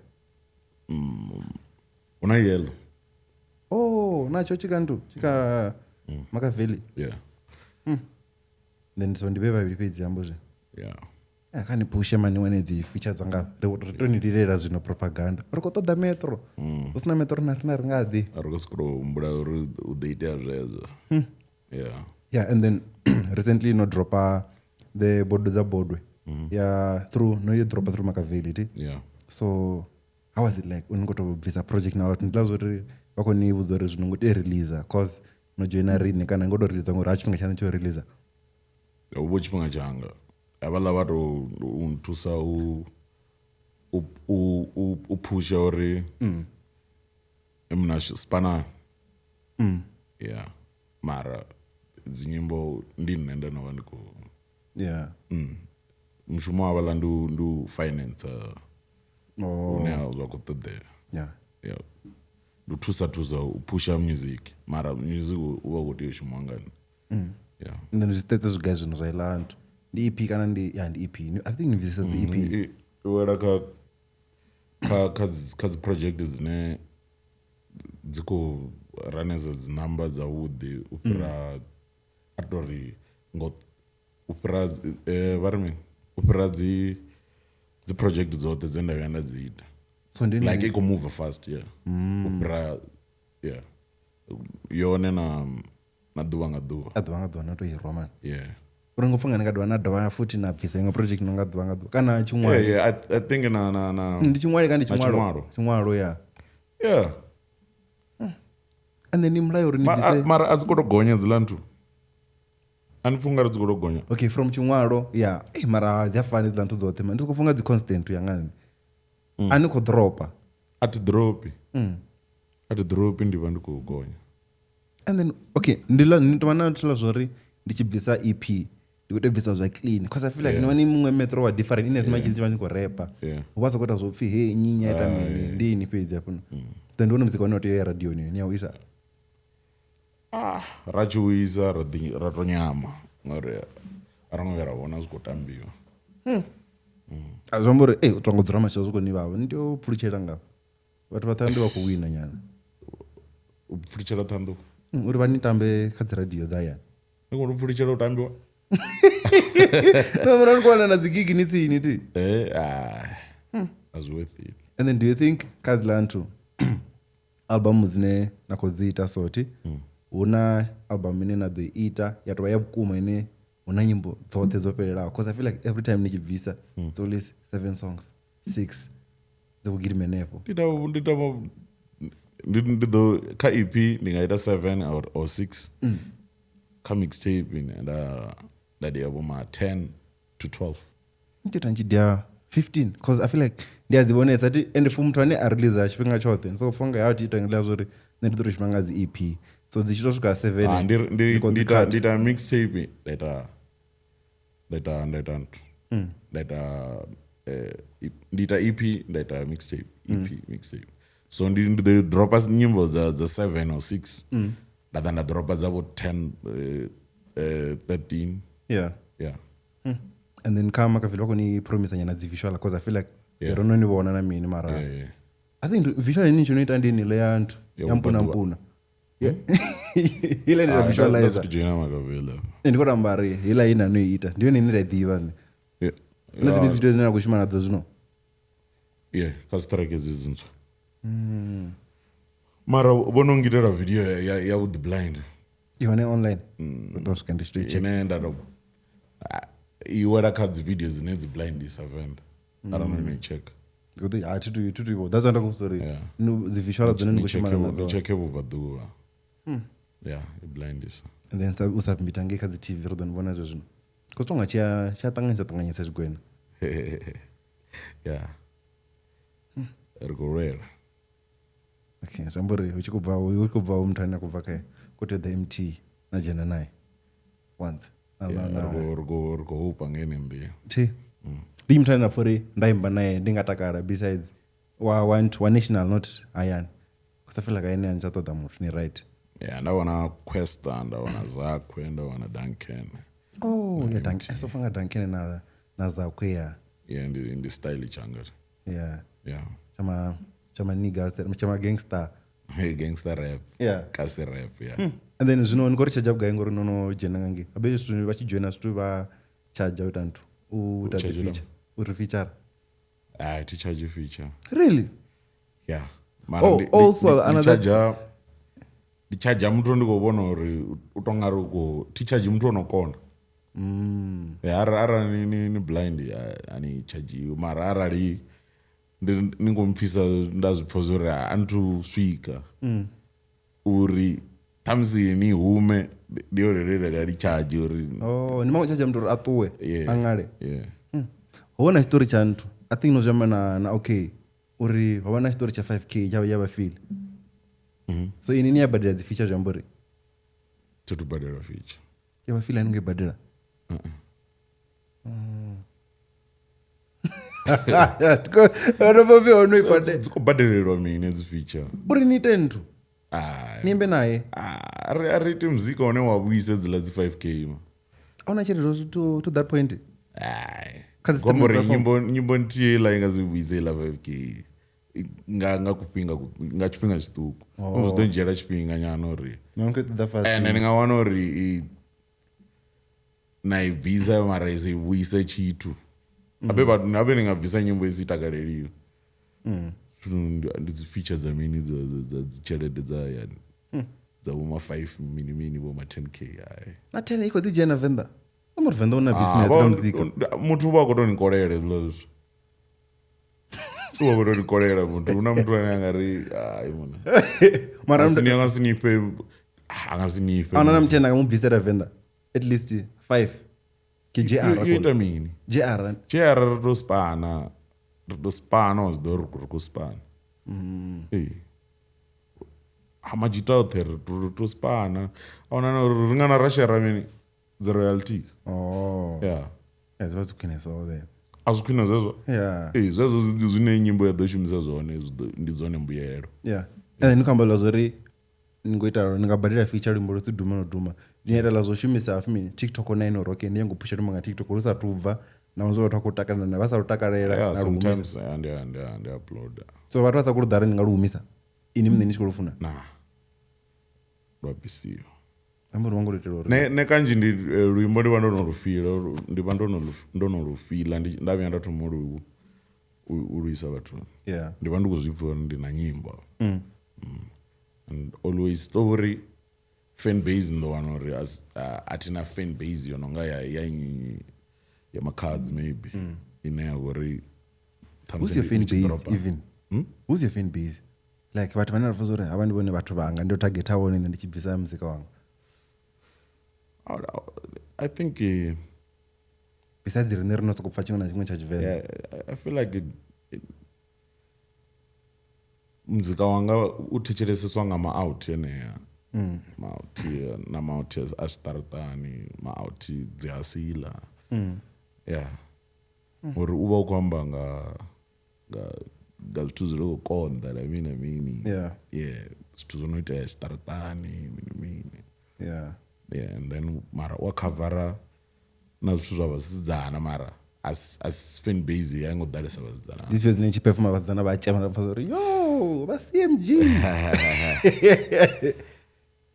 Huna yellow. Oh, natsho tshi ka nthu tshi kha Makaveli. Yeah. Then so ndi vhe vhavhili fhedzi ambo zwi. Yeah. Kha ni pushe mani wane dzi feature dzanga ri to ni lilela zwino propaganda. Ri khou ṱoḓa metro. Hu sina metro na rina ri nga ḓi. A ri khou sokou humbula uri u ḓo itea zwezwo. Yeah. Yeah, and then recently no dropa the bodo dza bodwe. Yeah, through no you dropa through Makaveli ti. Yeah. So how was it like u ngo to bvisa project na vhathu ndi uri vha khou ni vhudza uri zwino ngo tea release cause no joina rini kana ngo to release ngori ha tshifhinga tshaṋu tsho release. Hu vho tshifhinga tshanga havhaḽa vha to u nthusa u phusha uri mna spana. Yeah. Mara dzi nyimbo ndi nṋe ndo no vha ndi khou Yeah. Mushumo wa havhaḽa ndi u finance Oh. hune zwa khou ṱoḓea. Yeah. Yeah. Ndi u thusa u phusha music mara music u vha u khou tea u shuma nga nṋe. Yeah. And then zwiṱetse zwigai zwino zwa iḽa nthu ndi EP kana ndi ya ndi EP. I think ni bvisisa dzi EP. I wela kha kha kha dzi project dzine dzi khou ranesa dzi number dzavhuḓi u fhira a to ri ngo u fhira vha ri mini u fhira dzi project dzoṱhe dze nda vhuya nda dzi ita. So ndi Like i khou move fast, yeah. U fhira yeah yone na ḓuvha nga ḓuvha. A ḓuvha nga ḓuvha na to i rwa mani. Yeah. Uri ngo pfha nga dovha na dovha futhi na bvisa iṅwe project no nga ḓuvha nga ḓuvha kana tshiṅwalo. Yeah, yeah, I think na Ndi tshiṅwalo kana ndi tshiṅwalo? Tshiṅwalo. Tshiṅwalo, yeah. Yeah. And then ni mulayo uri ni bvise Mara a dzi khou to gonya dziḽa nthu. A ni pfhi ungari dzi khou to gonya. Okay, from tshiṅwalo, yeah. Mara dzi a fana dziḽa nthu dzoṱhe, man. Ndi khou funga dzi constant ya nga nṋe. A ni khou dropa? A thi dropi, a thi dropi, ndi vha ndi khou gonya. And then okay, ndi ḽa ni tovha na thula zwori ndi tshi bvisa EP ndi khou tea u bvisa zwa clean, because I feel like ni vha ni muṅwe metro wa different in as much as vha ni khou repa, hu vha sa khou ita zwo pfhi he nnyi nnyi a ita mini, ndi ini fhedzi hafho. Then ndi wone muzika une wa tea u ya radioni ni ya u isa. Ra tshi u isa ra ḓi ra to nyama ngauri a ro ngo vhuya ra vhona zwi khou tambiwa. A zwi amba uri u tongo dzula matshelo zwi khou ni vhavha, ni tea u pfulutshela ngafha vhathu vha ṱhandu vha khou wina nyana. U pfulutshela ṱhanḓu? Uri vha ni tambe kha dzi radio dza hayani. Ni khou pfulutshela u tambiwa? Na mara ni khou wana na dzi gigi ni tsini ti. A zwi worth it. And then do you think kha dziḽa nthu album dzine na khou dzi ita soti, hu na album ine na ḓo i ita ya tovha ya vhukuma ine hu na nyimbo dzoṱhe dzo fhelelaho? Cause I feel like every time ni tshi bvisa it's always 7 songs, 6 dzi khou gidima henefho. Ndi ndi ḓo kha EP ndi nga ita 7 or 6, kha mixtape nda dia vho ma 10 to 12. Ndi ita ntshi dia 15, cause I feel like ndi a dzi vhonesa ti, and for muthu ane a release tshifhinga tshoṱhe so fonga ya thi ita ngela zwori nṋe ndi ḓo to shuma nga dzi EP, so dzi tshi to swika 7 Ndi ndi khou dzi ita cut. ndi ita mixtape, nda ita nthu, nda ita ndi ita EP, nda ita mixtape, EP, mixtape. So ndi ḓo dropa nyimbo dza 7 or 6, nda ḓa nda dropa dza vho 10, 13. Yeah. And then kha Makaveli vha khou ni promise nyana dzi visual, cause I feel like Yeah. ro no ni vhona na mini mara Yeah. I think visual ine no ita ndi ni ya nthu Ya ya mpuna vhubvaḓuvha. mpuna. Ile ndi Ah, visualizer. nda joina Makaveli afha. Ndi khou tamba ri heiḽa ine no i ita ndi yone ine nda i ḓivha nṋe. Yeah. Na dzi video dzine na khou shuma nadzo zwino. Yeah, kha dzi track hedzi dzintswa. Mara vho no ngitela video ya vhuḓi blind. I hone online. Ri ḓo swika ndi tshi to i check. Ine nda to i wela kha dzi video dzine dzi blindisa Venḓa. Arali no i check. Ndi khou ḓi ha thi tu thi tu, that's why nda khou vhudza uri Yeah. dzi visual dzone ni Ni khou shuma checke nadzo. ni checke vhubvaḓuvha. Yeah, i blindisa. And then u submit ngei kha dzi TV ri ḓo ni vhona zwezwo zwino. Cause tonga tshi a ṱanganyisa ṱanganyisa zwigwena. Yeah. Ri khou lwela. Okay, zwi amba uri hu tshi khou bva hu tshi khou bva muthu ane a khou bva khae khou tea u ḓa MT na dzhena nae once. Yeah, ri khou hopa nga ene nḓila. Thi. Ndi muthu ane nda pfa uri nda imba nae ndi nga takala besides wa nthu wa national, not hayani. Cause I feel like ene a ni tsha ṱoḓa muthu ni right. Yeah, nda wana Questa, nda wana Zakwe, nda wana Duncan. Oh, yeah, Duncan. So fanga Duncan na Zakwe ya. Yeah, ndi style tshanga. Yeah. Yeah. Chama niggas, chama gangster. Hey, gangster rap. Yeah. Kasi rap, yeah. And then zwino ni khou ri charge vhugai ngori no no dzhena nga ngei. Abe zwithu vha tshi joina zwithu vha charge u ita nthu. U ita dzi Charge feature. U ri feature. Ah, thi charge feature. Really? Yeah. Oh, also another- charge ndi charge muthu ndi khou vhona uri u to nga ri u khou thi charge muthu ono kona. Yeah, arali ni blind a ni charge, mara arali ndi ni khou mpfisa nda zwi pfa uri a nthu swika uri ṱhamusi ni hume ndi yone ine nda nga ni charge uri. Oh, ni mango charge muthu uri a ṱuwe Yeah. a ṅale. Yeah. Ho vha na tshiṱori tsha nthu. I think no zwi amba na okay uri ho vha na tshiṱori tsha 5k tsha ya vha feel. So ini ni ya badela dzi feature zwi amba uri Thi thu badela feature. ya vha feel ani ngo i badela. Ono i badela. Dzi khou badelelwa mini dzi feature? Uri ni ite nthu. Ai. Ni imbe naye. Ah, a ri iti muzika une wa vhuisa dziḽa dzi 5k ma. A huna tshelede to that point. Ai. Kha dzi Khombo uri streaming platform. nyimbo nthihi iḽa i nga si vhuise iḽa 5k nga kufhinga nga tshifhinga tshiṱuku. Oh. Zwi ḓo ndzhiela tshifhinga nyana uri No nko ṱoḓa fast. ende ni nga wana uri na i bvisa mara i si vhuise tshithu. Habe vhathu habe ni nga bvisa nyimbo i si takaleliwe. Zwino ndi dzi feature dza mini dza dzi tshelede dza yani dza vho ma 5 mini mini vho ma 10k ai. Na 10 i khou ḓi dzhena Venḓa. Amba uri Venḓa u na business Ah, kha muzika. Muthu u vha a khou tou ni kolela hezwiḽa zwithu. U vha a khou tou ni kolela muthu. Hu na muthu ane a nga ri hai muna. Mara A nga si ni fhe, a nga si ni fhe. ana na muthu ane a nga mu bvisela Venḓa at least 5 ke JR. Yo ita mini? JR. JR ri to spana. Ri ḓo spana wa zwi ḓo ri ri khou spana. Ee. Ha madzhita oṱhe ri to spana. A huna na uri ri nga na ra share mini dzi royalties. Oh. Yeah. Yeah, zwi vha zwi khwine so then. A zwi khwine zwezwo. Yeah. Ee, zwezwo zwine nyimbo ya ḓo shumisa zwone ndi dzone mbuyelo. Yeah. And then ni khou amba ḽa zwori ni ngo ita ni nga badela feature luimbo lu si duma no duma. Ndi ita ḽa zwo shumisa hafhi mini TikTok na ino uri okay ndi ngo phusha luimbo nga TikTok lu sa tu bva na zwo vhathu vha khou takalela na vha sa lu takalela Yeah, na lu humisa. sometimes ndi upload. So vhathu vha sa khou lu ḓala ni nga lu humisa. Ini muṋe ni tshi khou lu funa. Na. Lwa bvisiwa. Amba uri vha ngo lu itela uri Ne kanzhi ndi luimbo ndi vha ndo no lu fila, ndi vha ndo no lu fila nda vhuya nda thoma u lu isa vhathuni. Yeah. Ndi vha ndi khou zwi pfa uri ndi na nyimbo. And always to uri fan base ndo wana uri a thina fan base yo no nga ya nnyi ya Makhadzi maybe ine ya vhori Who's your fan base even? Who's your fan base? Like vhathu vhane ra pfa uri havha ndi vhone vhathu vhanga ndi targeta vhone nṋe ndi tshi bvisa muzika wanga. I think Besides riṋe ri no sokou pfa tshiṅwe na tshiṅwe tsha Tshivenḓa. yeah, I feel like muzika wanga u thetsheleseswa nga ma-out enea. Ma-out na ma-out a zwiṱaraṱani, ma-out dzi hasila. Yeah. Uri u vha u khou amba nga zwithu zwi no khou konḓa na mini na mini. Yeah. Yeah, zwithu zwo no itea zwiṱaraṱani mini mini. Yeah. Yeah, and then mara wa khavara na zwithu zwa vhasidzana mara as fan base ya ngo ḓalesa vhasidzana. This person tshi performa vhasidzana vha tshema vha pfa uri yo vha CMG.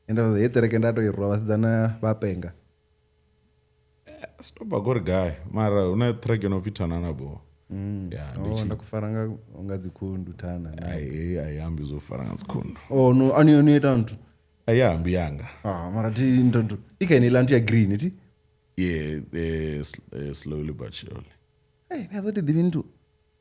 Ende vha he tereke nda to i rwa vhasidzana vha penga. Stop uri gai mara huna track yo no pfi Thana na bo. Yeah, Oh, nda kufara nga dzikhundu Thana. Ai ambi zwo fara nga dzikhundu. Oh no, ani ni ita nthu. Ai ambi yanga. Ah, mara thi nthu nthu. Ikha ni nthu ya green ti. Yeah, slowly but surely. Hey, na zwo ti ḓivhi nthu.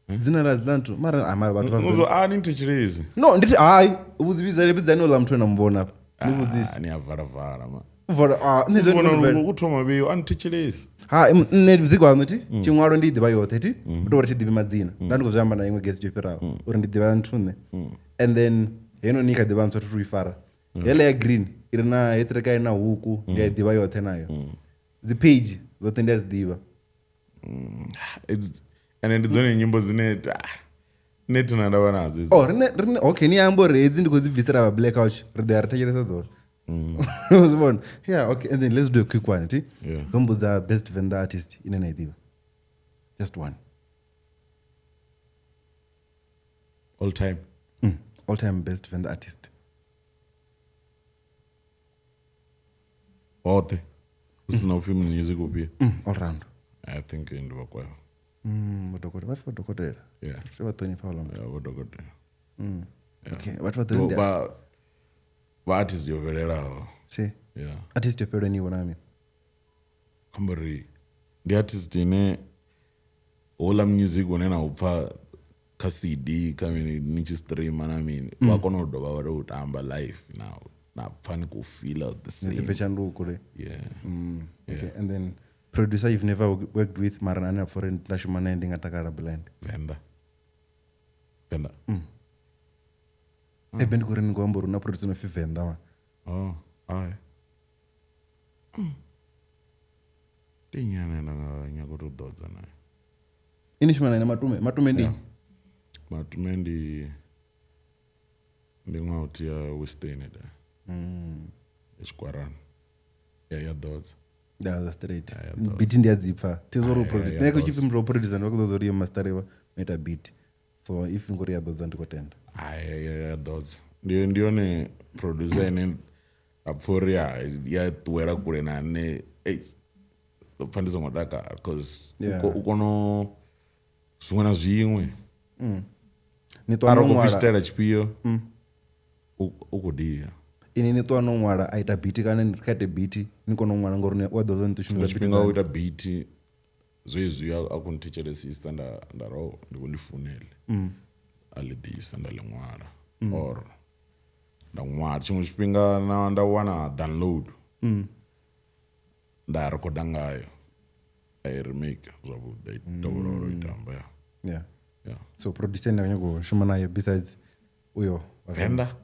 Dzina la dzila nthu mara mara vhathu vha Ngozwo a ni thetshelesi. No, nditi hai, vhudzivhidzani vhidzani uḽa muthu na muvhona afha. Ni vhudzise. Ni a vala vala ma. Vala ah, nṋe dzo Vhona u thoma vheo a ni thetshelesi. Ha, nṋe muzika waṋu thi tshiṅwalo ndi ḓivha yoṱhe thi u tou uri thi ḓivhi madzina. Nda ndi khou zwi amba na iṅwe guest yo fhiraho uri ndi ḓivha nthu nṋe. And then heinoni kha ḓivha ntswa thi tu i fara. Heiḽa ya green i re na he track i na huku ndi a i ḓivha yoṱhe nayo. Dzi page dzoṱhe ndi a dzi ḓivha. It's and ndi dzone nyimbo dzine nṋe thina ndavha nadzo. Oh, rine okay ni amba uri hedzi ndi khou dzi bvisela vha black couch ri ḓo ya ri thetshelesa dzone. Zwi vhona? Yeah, okay, and then let's do a quick one, ti. Yeah. Ḓo mbudza best Venḓa artist ine na i ḓivha. Just one. All time. All time best Venḓa artist. Hoṱhe. Hu sina upfi music uphi. All round. I think ndi vha kwayo. Vho dokotela, vha pfi vho dokotela. Yeah. Ri vha ṱhonifha houḽa muthu. Yeah, vho dokotela. Okay, vhathu vha ḓo Vha vha artist yo bvelelaho. Si. Yeah. Artist yo fhelelwa ni vhona mini? Khombo uri ndi artist ine houḽa music une na u pfa kha CD kha mini ni tshi streamer na mini vha kona u dovha vha tou tamba live na pfa ni khou feel the Ni dzi same. pfe tshanduko le. Yeah. Okay, and then producer you've never worked with mara ane a pfa uri nda shuma naye ndi nga takala blind. Venḓa. Venḓa. Ebe ndi khou ri ni khou amba uri hu na producer no pfi Venḓa ma. Oh, ai. Ndi nnyi ane nda nga nyaga u tou ḓodza naye? Ini shuma naye na Matume, Matume ndi Matume ndi ṅwauthi ya Western da. Ya Tshikwarani. Ya ḓodza. Yeah, straight. Beat ndi a dzi pfa. Thi zwo uri producer. ya Nṋe kha ḓodza. tshipfi muthu wa producer ndi vha khou ḓo uri yo masteriwa no ita beat. So if ngori ya ḓodza ndi khou tenda. Ai ya ḓodza. Ndi yone producer ine a pfa uri ya ṱuwela kule na nṋe. Ei, ndo pfa ndi songo takala cause u kono zwiṅwe na zwiṅwe. Ni ṱwa Arali no u khou ṅwala. fistela tshifhio u khou dia. Ini ni ṱwa no ṅwala a ita beat kana ni kha ite beat ni kone u ṅwala ngori wa ḓo zwa ni ḓo shumisa beat. Tshifhinga u ita beat zwezwi a khou nthetshelesisa nda ro ndi khou ndi funele. A ḽi ḓisa nda ḽi ṅwala or nda ṅwala tshiṅwe tshifhinga nda wana download nda rekhoda ngayo a i remake zwavhuḓi i dovholola u i tamba. Yeah. Yeah. So producer ine nyago shuma nayo besides uyo wa Venda.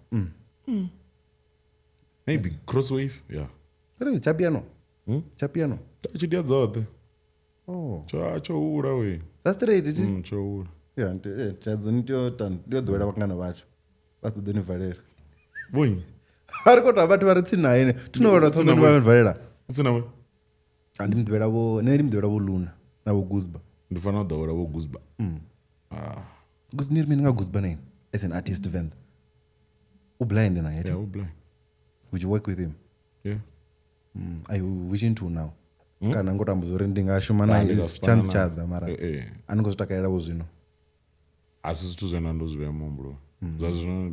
Maybe Crosswave. Yeah. Really, cha piano. Cha piano. Tshi dia dzoṱhe. Oh. Tsho hula we. That's straight it. Tsho hula. Yeah, tshadzo ni tea u ta ndi ḓowela vhangana vhatsho. Vha ḓo ni valela. Vhonyi. A ri khou tou vhathu vha re tsini na ene. Thino vha Tsini na ṱhoḓa vha valela. Tsini na vho. A ndi muḓivhela vho, nṋe ndi muḓivhela vho Luna na vho Guzba. Ndi fanela u ḓowela vho Guzba. Guz ni ri mini nga Guzba name as an artist Venda. U blind na yet. Yeah, u blind. Would you work with him? Yeah. I wishing to now. Kana ngo tamba zori ndi nga shuma Ah, naye ndi nga spana chance na- tsha ḓa mara Eh, eh. a ni ngo zwi takalela vho zwino. A si zwithu zwine ndo zwi vhea muhumbuloni. Zwa zwino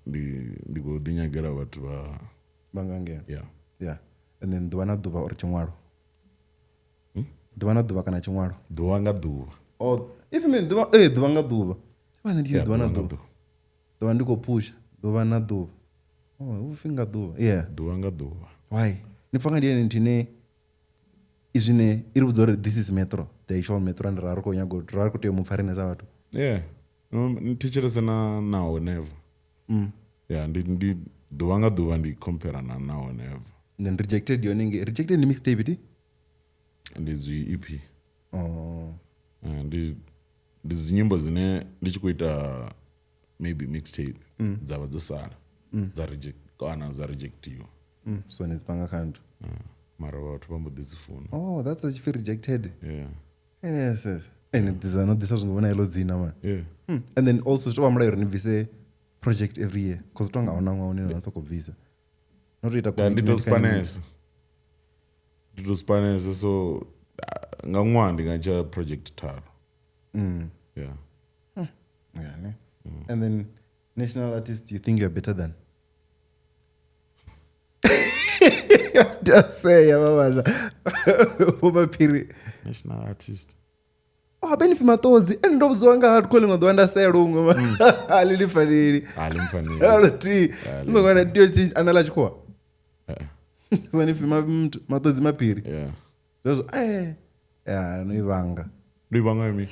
ndi khou ḓi nyagela vhathu vha Vha nga ngeno. yeah. Yeah. And then ḓuvha na ḓuvha or tshiṅwalo. Ḓuvha na ḓuvha kana tshiṅwalo. Ḓuvha nga ḓuvha. Oh, if me ḓuvha ḓuvha nga ḓuvha. Ḓuvha ndi Yeah, ḓuvha na ḓuvha nga ḓuvha. ḓuvha. Ḓuvha ndi khou pusha ḓuvha na ḓuvha. Oh, upfi nga ḓuvha. Yeah. Ḓuvha nga ḓuvha. Why? Ni pfa nga ndi ene nthu ine i zwine i ri vhudza uri this is metro, the actual metro and ra ri khou nyaga ra ri khou tea u mu pfa riṋe sa vhathu. Yeah. No, ni thetshelese na Now or Never. Yeah, ndi ḓuvha nga ḓuvha ndi compare na Now or Never. Then rejected yone nge rejected ndi mixtape ti? Ndi dzi EP. Oh. Ndi dzi nyimbo dzine ndi tshi khou ita maybe mixtape dza vha dzo sala dza reject kana dza rejectiwa. So ni dzi panga kha nthu. Mara vhathu vha mbo ḓi dzi funa. Oh, that's what you rejected. Yeah. Yes, yes. And ḓisa no ḓisa zwi ngo vhona heḽo dzina man. Yeah. And then also zwi tou vha mulayo uri ni bvise project every year cause tonga ahuna ṅwaha une na sokou bvisa. No to ita Yeah, ndi tou commitment kha nyimbo. spanesa. Ndi tou spanesa so nga ṅwaha ndi nga dzhia project tharu. Yeah. Yeah, ne? And then national artist you think you're better than? Just say baba. Vho Maphiri. National artist. Oh, habe ni pfi maṱodzi ende ndo vhudziwa nga hard calling ḓuvha nda sea luṅwe a ḽi ni faneli. A ḽi mpfaneli. Luthihi. Songo na ndiyo tshi ana ḽa tshikhuwa. So ni pfi maṱodzi Maphiri. Yeah. Zwezwo eh ya no i vhanga. Ndi vhanga mi.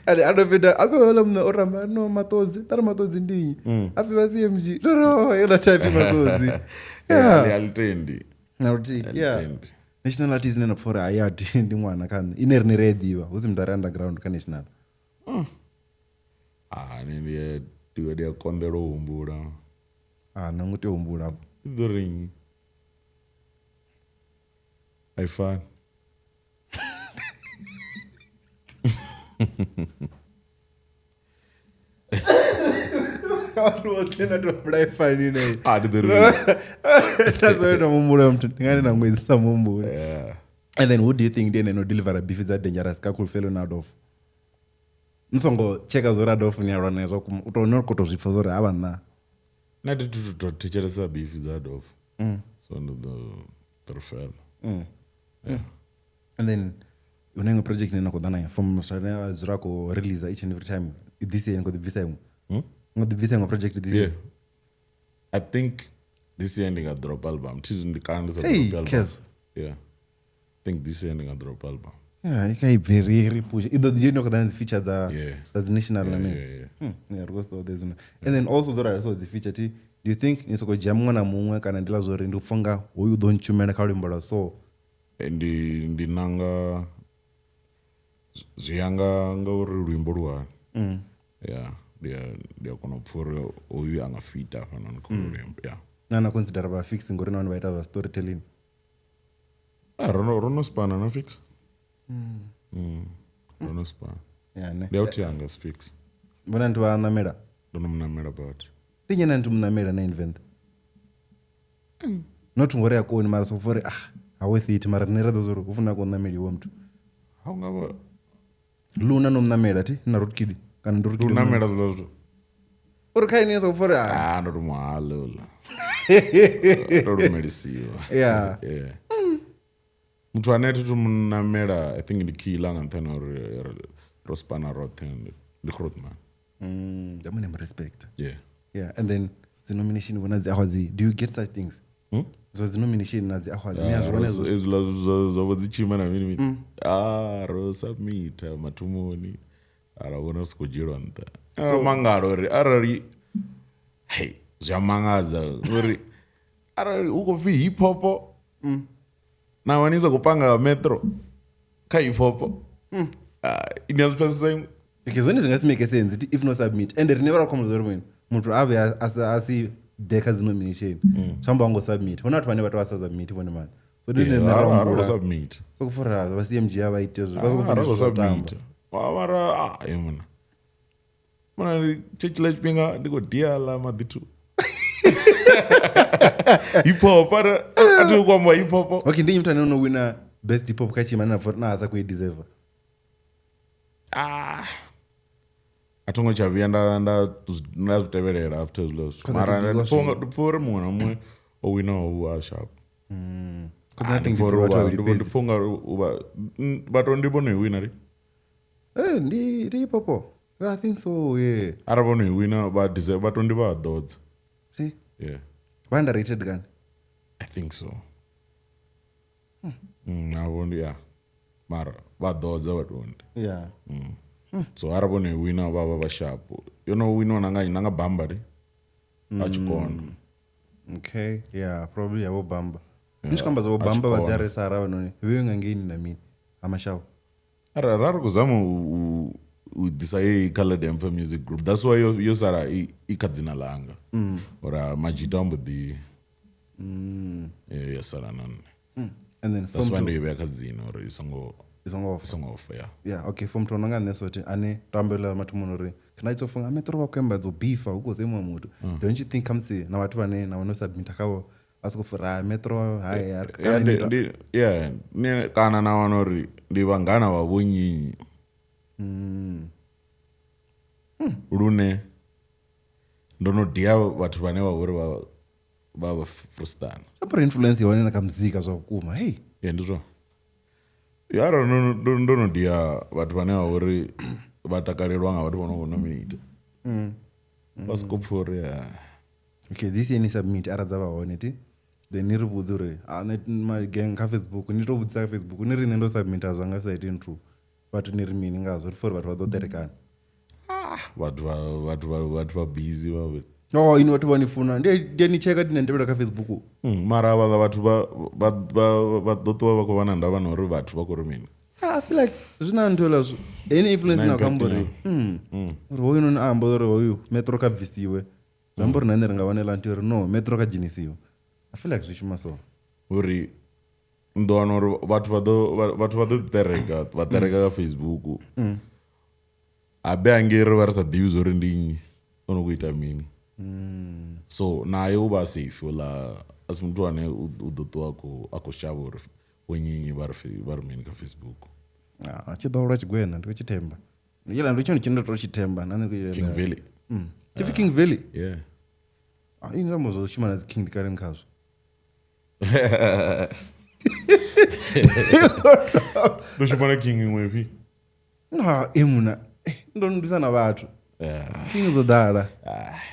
Ane a ndo fhita afhe hola muṋe o ramba no maṱodzi tari maṱodzi ndi nnyi a pfi vha CMG roro heiḽa type maṱodzi. Yeah, Yeah. a ḽi tendi. Na luthihi. A ḽi Yeah. tendi. National artist ine na pfa uri hayi a thi ndi ṅwana kha nṋe ine rine ri a i ḓivha hu si muthu a re underground kha national. Ah, ni ndi a konḓelwa u humbula. Ah, no ngo tea u humbula. Ndi ḓo ri nnyi? A i fani. Vhathu vhoṱhe na tou humbula i fani nei. Ah, ndi ḓo ri Na zwo ita muhumbulo wa muthu ndi ngani na ṅwedzi sa muhumbuli. Yeah. And then who do you think ndi ene no delivera beef dza dangerous kha Khulufhelo na Adolf? Ni songo tsheka zwo uri Adolf ni a lwa naye zwa kuma u tou no khou tou zwi pfa zwo uri havha nna. Nṋe thi thu tou thetshelesa beef dza Adolf. So ndi ḓo ri fela. Yeah. And then hu na iṅwe project ine na khou ḓa nayo from muthu ane a dzula a khou release each and every time this year ni khou ḓi bvisa iṅwe. Ni khou ḓi bvisa iṅwe project this year. Yeah. I think this year ndi nga drop album. Thi ndi kana ndi sa Hey, drop album. Kezo. Yeah. I think this year ndi nga drop album. Yeah, i kha i bve ri push. I ḓo ḓi no khou ḓa na dzi feature dza Yeah. dza dzi national na mini. Yeah, yeah. Yeah, ri khou zwi ṱoḓa hezwino. And then also dzo rali so dzi feature thi do you think ni soko dzhia muṅwe na muṅwe kana ndi ḽa zwo uri ndi pfha nga hoyu u ḓo ntshumela kha luimbo lwa so Ndi nanga zwi ya nga uri luimbo lu hani. Yeah, ndi a kona u pfha uri hoyu a nga fita hafhanoni kha holu luimbo. Yeah. na na consider vha fix ngori nahone vha ita zwa storytelling. Ah, ro no spana na fix. Ro no spana. Yeah, ne. Ndi authi yanga si fix. Vhona nthu vha ṋamela. Ndo no munamela badi. Ndi nnyi na nthu munamela na invent. Not ngori a koni mara soko pfha uri ah ha worth it mara rine ra ḓo zwo uri hu funa ko ṋameliwa muthu. Ha u nga vha Luna no munamela thi na Rotkid kana ndi ndi Rotkid. u namela zwiḽa zwithu. Uri kha ine soko pfha uri ah Ah, ndo to muhala uḽa. Ndo lumelisiwa. yeah. Yeah. Muthu ane thi thu munamela I think ndi Killer nga nṱhani ha uri ro spana roṱhe ndi Grootman. Ndi mune mu respect. Yeah. Yeah, and then the nomination vhona dzi awa dzi do you get such things? Zwa dzi nomination na dzi awards ni a zwi vhona hezwo? Hezwiḽa zwa vho dzi tshima na mini mini. Ro submita mathomoni ara vhona si khou dzhielwa nṱha. So mangala uri arali hey zwi a mangadza uri arali hu khou pfhi hip hop na wana i sa khou panga metro kha hip hop ini a zwi pfesesa iṅwe. Okay, zwone zwi nga si make sense if no submit and rine vha ra khombo uri mini muthu a vhe a si ḓe kha dzi nomination zwi amba ngo submit. Hu na vhathu vhane vha tou vha sa submit vhone maṋe. So ndi nṋe ra humbula submit so kufura vha CMG a vha ite zwo vha soko ra funa submit mara ai muna muna tshetshila tshifhinga ndi khou diala maḓithu hip hop ara a thi khou amba hip hop. Okay, ndi muthu ane no wina best hip hop kha tshima na pfha na sa khou i deserve. A tho ngo tsha vhuya nda zwi tevhelela after hezwiḽa zwithu. Mara ndi pfha uri muṅwe na muṅwe o winaho u a sharp. Because I think vhathu vhavhili Ndi pfha ungari vha to ndi vhono i wina ri. Ndi hip hop. I think so, yeah. Arali vhono i wina vha deserve vha to ndi vha ḓodza. See? Yeah. Vha underrated kani? I think so. Navho ndi ya. Mara vha ḓodza vha to ndi. Yeah. So arali vhono i wina vha vha vha sharp. Yo no winiwa na nga na nga bamba ri. A tshikona. Okay, yeah, probably yavo bamba. Ni tshi amba zwa bamba vha dzi aresa ara vhanoni vhe nga ngeini na mini ha mashawu. Ara ra ri khou zama u ḓisa heyi kha Lady Empire Music Group. That's why yo sala i kha dzina ḽanga. Ora Majita ambo ḓi ya sala na nṋe. And then That's form why two ndo i vhea kha dzina uri i songo off, yeah. Yeah, okay, form 2 nga nṋe sothi ane tambela mathomoni uri kana itso funga metro vha khou amba dzo beefa hu khou semiwa muthu. Don't you think khamusi na vhathu vhane na vhano submit khavho a soko fura metro hai yeah, kana na wana uri ndi vhangana vha vhonyinyi. Lune ndo no dia vhathu vhane vha vhori vha frustana. Zwa influence yone na kha muzika zwa vhukuma. Hey, yeah, ndi zwo. Ya ro ndo no dia vhathu vhane vha vhori vha takalelwa nga vhathu vho no nominate. Vha soko pfha uri okay, this year ni submit ara dza vha hone ti. Then ni ri vhudze uri my gang kha Facebook ni to vhudzisa kha Facebook ni ri nṋe ndo submita zwanga sa iti nthu. Vhathu ni ri mini ngazwo ri for vhathu vha ḓo terekana. Vhathu vha busy vha. No, ini vhathu vha ni funa. Ndi ni checka ndi ntevhela kha Facebook. Mara vha vhathu vha ḓo ṱuwa vha khou vha na ndavha na uri vhathu vha khou ri mini. I feel like zwina nthu hezwo zwo. Any influence na kha uri uri hoyu noni a amba uri hoyu metro kha bvisiwe. Zwi amba uri na nṋe ri nga wanela nthu uri no metro kha dzhenisiwe. I feel like zwi shuma so. Uri ndo wana uri vhathu vha ḓo tereka, vha tereka kha Facebook. Abe angeri vha ri sa ḓivhi zwo uri ndi nnyi o no khou ita mini. So naye u vha safe la asi muthu ane u ḓo ṱuwa a khou shavha uri vhonyinyi vha ri mini kha Facebook. Tshi ḓo lwa tshigwena ndi khou tshi themba. Yela ndi tshone tshine ndo tou tshi themba na nṋe ndi khou King Valley. Tshi King Valley? Yeah. Ini amba zwo shuma na dzi King ndi kale khazwo. Ndo shuma na King iṅwe fhi? Na emuna ndo ndisa na vhathu. King zo ḓala.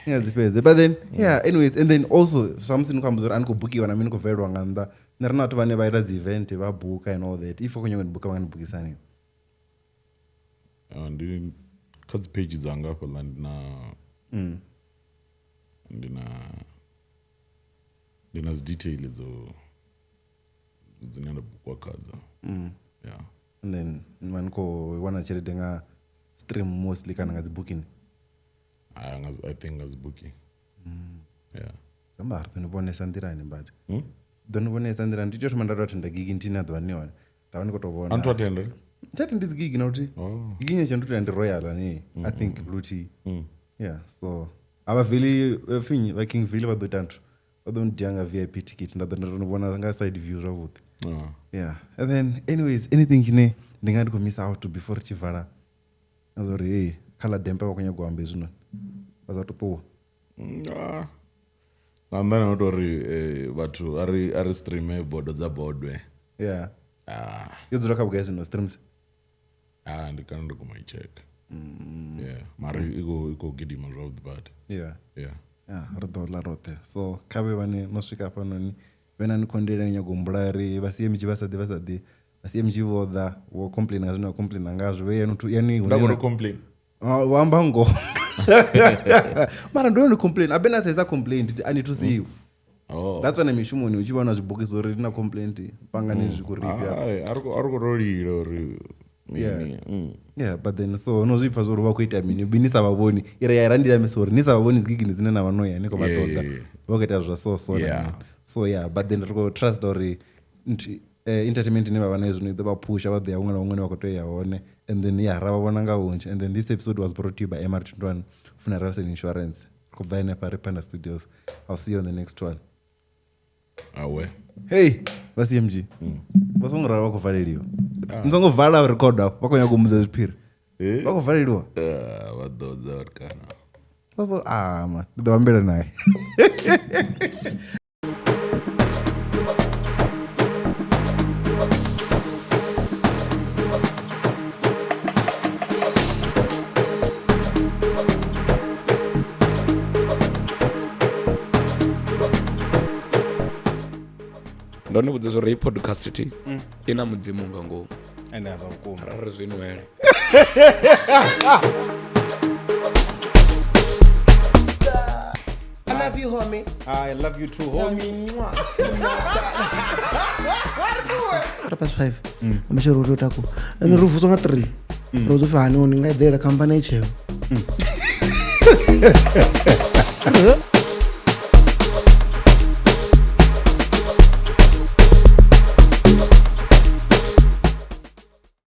Yeah, dzi fhedze. But then yeah, anyways, and then also something khou amba uri ani khou bukiwa na mini khou bvelelwa nga nnḓa. Nṋe ri na vhathu vhane vha ita dzi event vha buka and all that. If u khou nyanga u buka vha nga ni bukisa ni. Ndi kha dzi page dzanga hafhaḽa ndi na dzi detail dzo dzine nda bukwa khadzo. Yeah. And then man khou wana tshelede nga stream mostly kana nga dzi booking. I think nga dzi booking. Yeah. Zamba ri ḓo ni vhonesa nḓilani but. Ḓo ni vhonesa nḓilani ndi tea u thoma nda tou attenda gig nthihi na ḓuvha ni hone. Nda vha ndi khou tou vhona. Anthu attenda? Thi atendi dzi gig na luthihi. Gig ine tsha ndi Royal ani. I think luthihi. Yeah, so avha veli finyi vha King Valley vha ḓo ita nthu. Vha ḓo ndia nga VIP ticket nda ḓo nda tou vhona nga side view zwavhuḓi. Yeah. And then anyways, anything tshine ndi nga ndi khou miss out before ri tshi vala. Na zwa uri hey, kha ḽa dempa vha khou nyaga u amba hezwinoni. Vha sa tou ṱuwa. Nga nnḓa na u tou ri vhathu a ri streame bodo dza bodwe. Yeah. Yo dzula kha vhugai zwino streams? Ndi kana ndo guma i check. Yeah, mara i khou gidima zwavhuḓi badi. Yeah. Yeah. Yeah, ri ḓo ḽa roṱhe. So kha vhe vhane no swika hafhanoni vhe na ni khondeleni nyago humbula uri vha CMG vha sa ḓi vha sa ḓi vha CMG vho ḓa vho complain nga zwine vha complain ngazwo vhe yanu yani Nda khou tou complain. Ah, vho amba ngoho. Mara ndo no complain abe na sedza complaint a ni thusiwi. Oh. That's when mishumoni u tshi vhona zwibogisi uri na complaint pangani zwi khou rifhi afha. Ai, a ri khou tou lila uri mini. Mm. Yeah, but then so no zwi pfa zwo uri vha khou ita mini ni sa vha vhoni i re ya ra ndilamisa uri ni sa vha vhoni dzigigini dzine na vha no ya ni khou vha Yeah, ṱoḓa yeah, yeah. vha khou ita zwa so so na Yeah. mini. So yeah, but then ri khou trust uri entertainment ine vha vha nayo zwino i ḓo vha phusha vha ḓo ya huṅwe na huṅwe hune vha khou tea u ya hone and then yeah ra vha vhona nga vhunzhi. And then this episode was brought to you by MR21 Funerals and Insurance. Ri khou bva henefha ri Panda Studios. I'll see you on the next one. Awe. Hey, vha CMG vha songo ralo vha khou valeliwa ni songo vala record afho vha khou nyaga u mbudza zwiphiri Eh? vha khou valeliwa Ah, vha ḓo dza vhatukana. vha so ah man ndi ḓo ambela naye. Ndo ni vhudza uri heyi podcast i na mudzimu nga ngomu. Ende a zwa vhukuma. Ra ri zwi nwele. I love you, homie. I love you too, homie. 5:15. Amatshelo ri tea u takuwa. Ende ri vuswa nga 3. Ri vhudzwa upfi hani ni nga eḓela khamphani i tsheo.